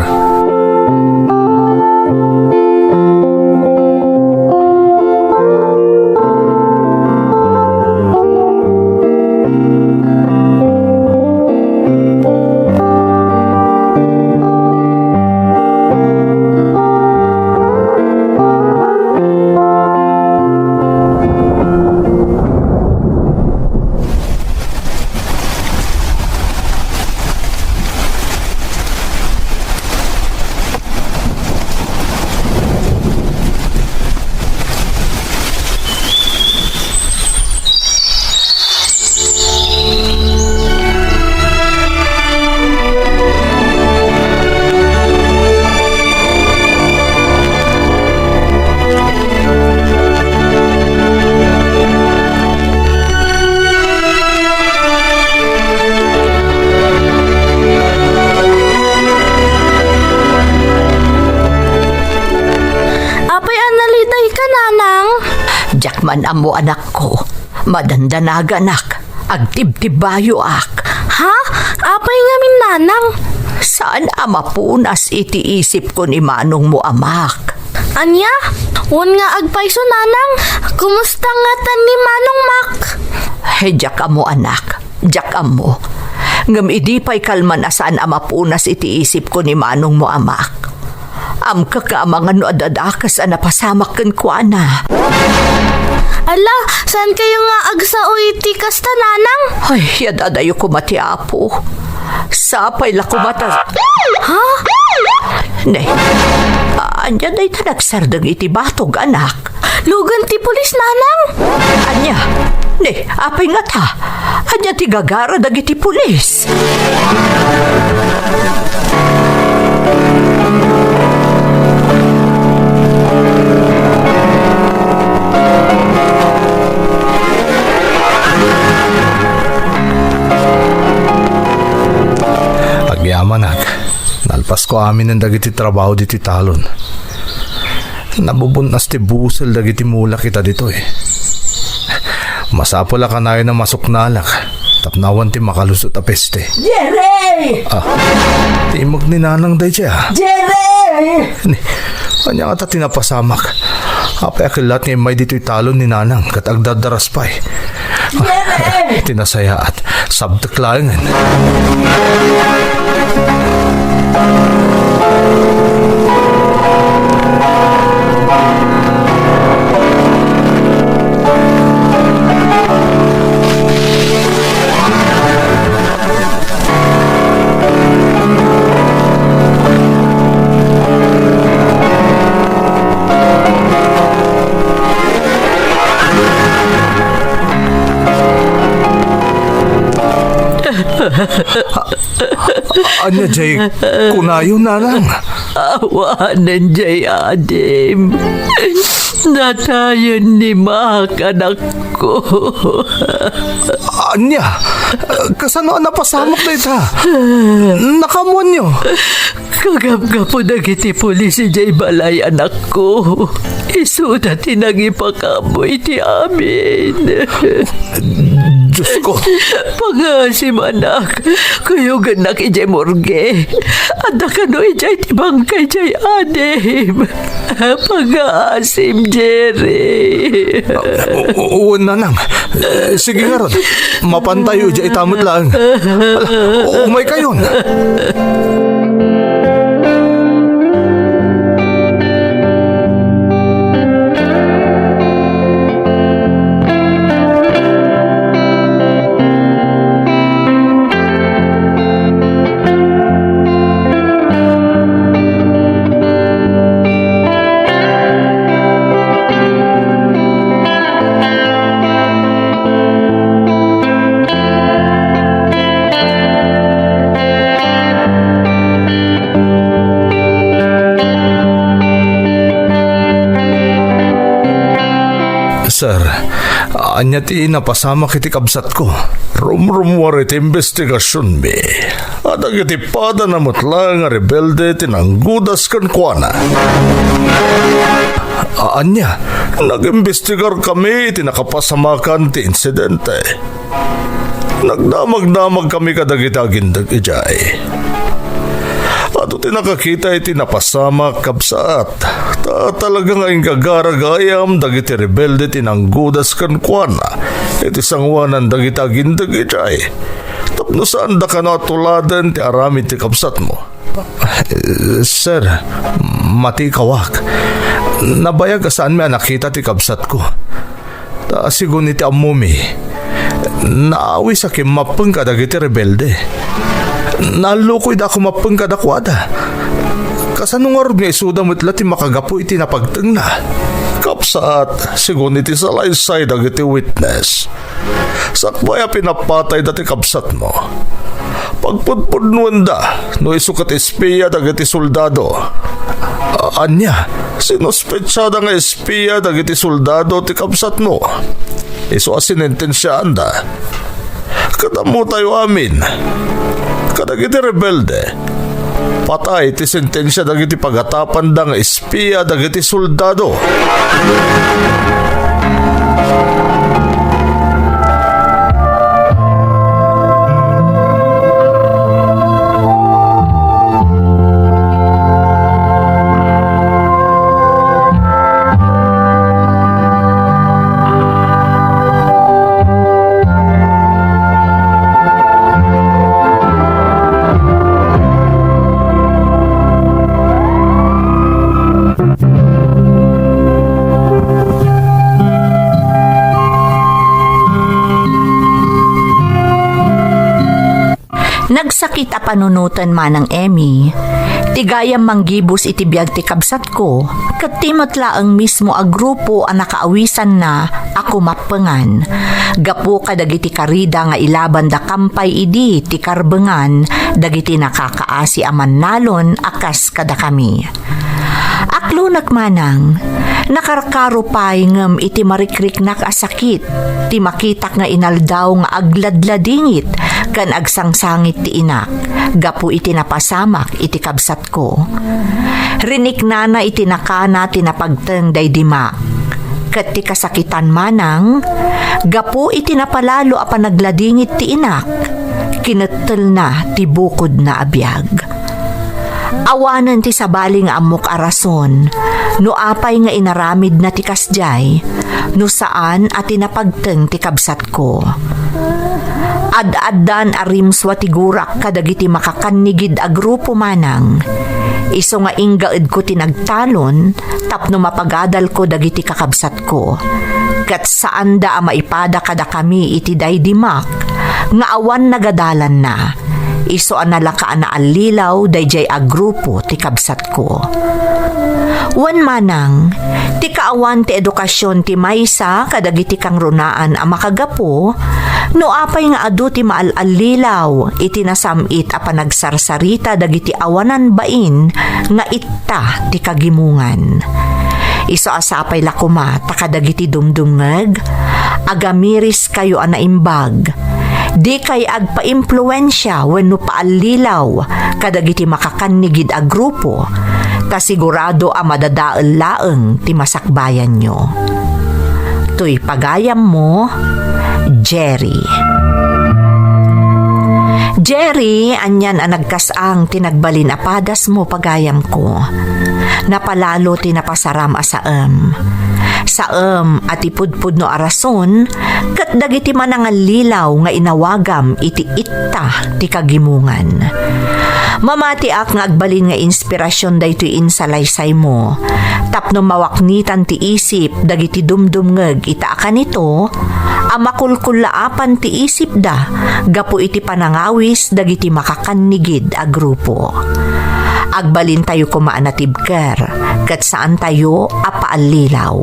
Awan ammo, anakko. Madandanaganak. Agtibtibayoak. Ha? Apay ngamin, nanang? Saan a mapunas iti isipko ni manongmo, amak. Ania? Wen nga agpayso, nanang. Kumusta ngatan ni manong, mak? He, diak ammo, anak. Diak ammo. Ngem idi pay kalman a saan a mapunas iti isipko ni manongmo, amak. Amkek nga amangan no adda dakes a napasamak kenkuana. Ala, saan kayo nga agsao iti kasta, nanang? Ay, yadadayo koma ti Apo. Sapay la koma ta... Ha? Ne, ania dayta nagsardeng iti batog, anak? Lugan ti pulis, nanang. Ania? Ne, apay ngata? Ania ti gagara dagiti pulis? Agyamanak, nalpasko aminen dagiti trabaho ditoy talon. Nabubun-as ti busel dagiti mulak ita ditoy. Masapul a kanayon a masuknalak tapno awan ti makalusot a peste. Jerry! Ah, timek ni Nanang daydiay, ah. Jerry! Ni, ania ngata ti napasamak? Apay a kellat nga immay ditoy talon ni Nanang ket agdardaras pay? Jerry! Ti nasayaat, sabtek laengen. Ania jay kunayo, Nanang? Awanen jay adim. Natayen ni Mak, anakko. Ania? Kasano a napasamak dayta? Nakaammoanyo? Kagapgapo dagiti pulis idiay balay, anakko. Isuda ti nangipakaammo iti amin. Diosko. Pangaasim, anak. Kuyogennak idiay morgue. Adda kano idiay ti bangkay jay adim. Pangaasim, Jerry. O, o, wen, Nanang. Eh, sige ngarud. Mapantayo idiay ita met laeng. Ala, umaykayon. Sir, ania ti napasamak iti kabsatko? Rumrummuar iti imbestigasionmi a dagiti padana met laeng a rebelde ti nanggudas kenkuana. A-, ania, nag-imbestigarkami iti nakapasamakan ti insidente. Nagdamagdamagkami kadagiti agindeg idiay. Adu ti nakakita iti napasamak, kabsat, ta talaga nga inggagara gayam dagiti rebelde ti nanggudas kenkuana iti sanguanan dagiti agindeg idiay. Tapno saanda kano a tuladen ti aramid ti kabsatmo. Eh, sir, matikawak. Nabayag a saanmi a nakita ti kabsatko. Ta sigun iti ammomi, naawisak a kimmappeng kadagiti rebelde. Naallukoyda a kumappeng kadakuada. Kasano ngarud nga isuda met la ti makagapu iti napagtengna? Kabsat, sigun iti salaysay dagiti witness, sakbay a pinapatayda ti kabsatmo, pagpudpudnoenda no isu ket espia dagiti soldado. A-, ania, sinuspetsada nga espia dagiti soldado ti kabsatmo. Isu a sinentensiaanda. Ket ammotayo amin, kadagiti rebelde, patay ti sentensia dagiti pagatapanda nga espia dagiti soldado. Nagsakit a panunoten, Manang Emmy. Ti gayam manggibus iti biag ti kabsatko, ket ti met laeng mismo a grupo a nakaawisanna a kumappengan. Gapu kadagiti karida nga ilabanda kampay idi ti karbengan dagiti nakakaasi a mannalon a kas kadakami. Aklonek, Manang, nakarkaro pay ngem iti marikriknak a sakit ti makitak nga inaldaw nga agladladingit ken agsangsangit ti inak gapu iti napasamak iti kabsatko. Riniknana iti nakana ti napagteng daydi mak. Ket ti kasakitan, Manang, gapu iti napalalo a panagladingit ti inak, kinettelna ti bukodna a biag. Awanen ti sabali nga ammok a rason no apay nga inaramidna ti kasdiay, no saan a ti napagteng ti kabsatko. Ad-addan a rimsua ti gurak kadagiti makakannigid a grupo, Manang. Isu nga inggaedko ti nagtalon tapno mapagadalko dagiti kakabsatko. Ket saanda a maipada kadakami iti daydi mak nga awan nagadalanna. Isu a nalaka a naallilaw daydiay a grupo ti kabsatko. Wen, Manang, ti kaawan ti edukasion ti maysa kadagiti kangrunaan a makagapu, no apay nga adu ti maal-allilaw iti nasam-it a panagsarsarita dagiti awanan bain nga itta ti kagimongan. Isu a sapay la koma ta kadagiti dumdumngeg, agamiris kayo a naimbag. Dikay agpaimpluensia wenno paallilaw kadagiti makakannigid a grupo, ta sigurado a madadael laeng ti masakbayanyo. Toy pagayammo, Jerry. Jerry, anian a nagkas-ang ti nagbalin a padasmo, pagayamko. Napalalo ti napasaram a saem. Saem a ti pudpudno a rason ket dagiti manangallilaw nga inawagam iti itta ti kagimongan. Mamatiak nga agbalin nga inspirasion daytoy insalaysaymo tapno mawaknitan ti isip dagiti dumdumngeg ita a kanito a makulkullaapan ti isipda gapu iti panangawis dagiti makakannigid a grupo. Agbalintayo koma a natibker ket saantayo a paallilaw.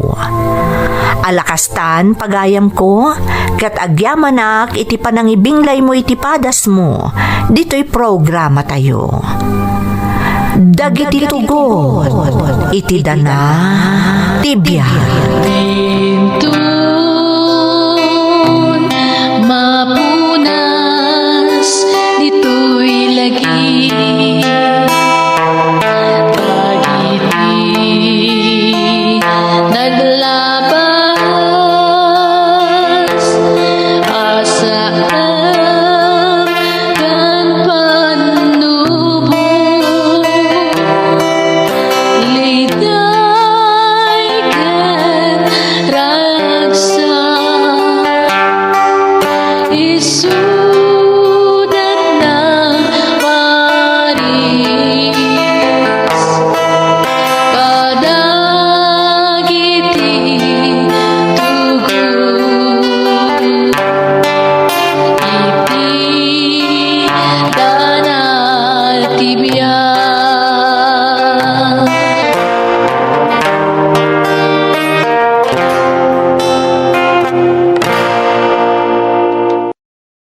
Ala kastan, pagayamko, ket agyamanak iti panangibinglaymo iti padasmo ditoy programatayo. Dagiti tugot iti dana ti biag. Dintun mapunas ditoy lagi. Dagiti naglabas a saan ken pannubo, liday ken ragsak, isu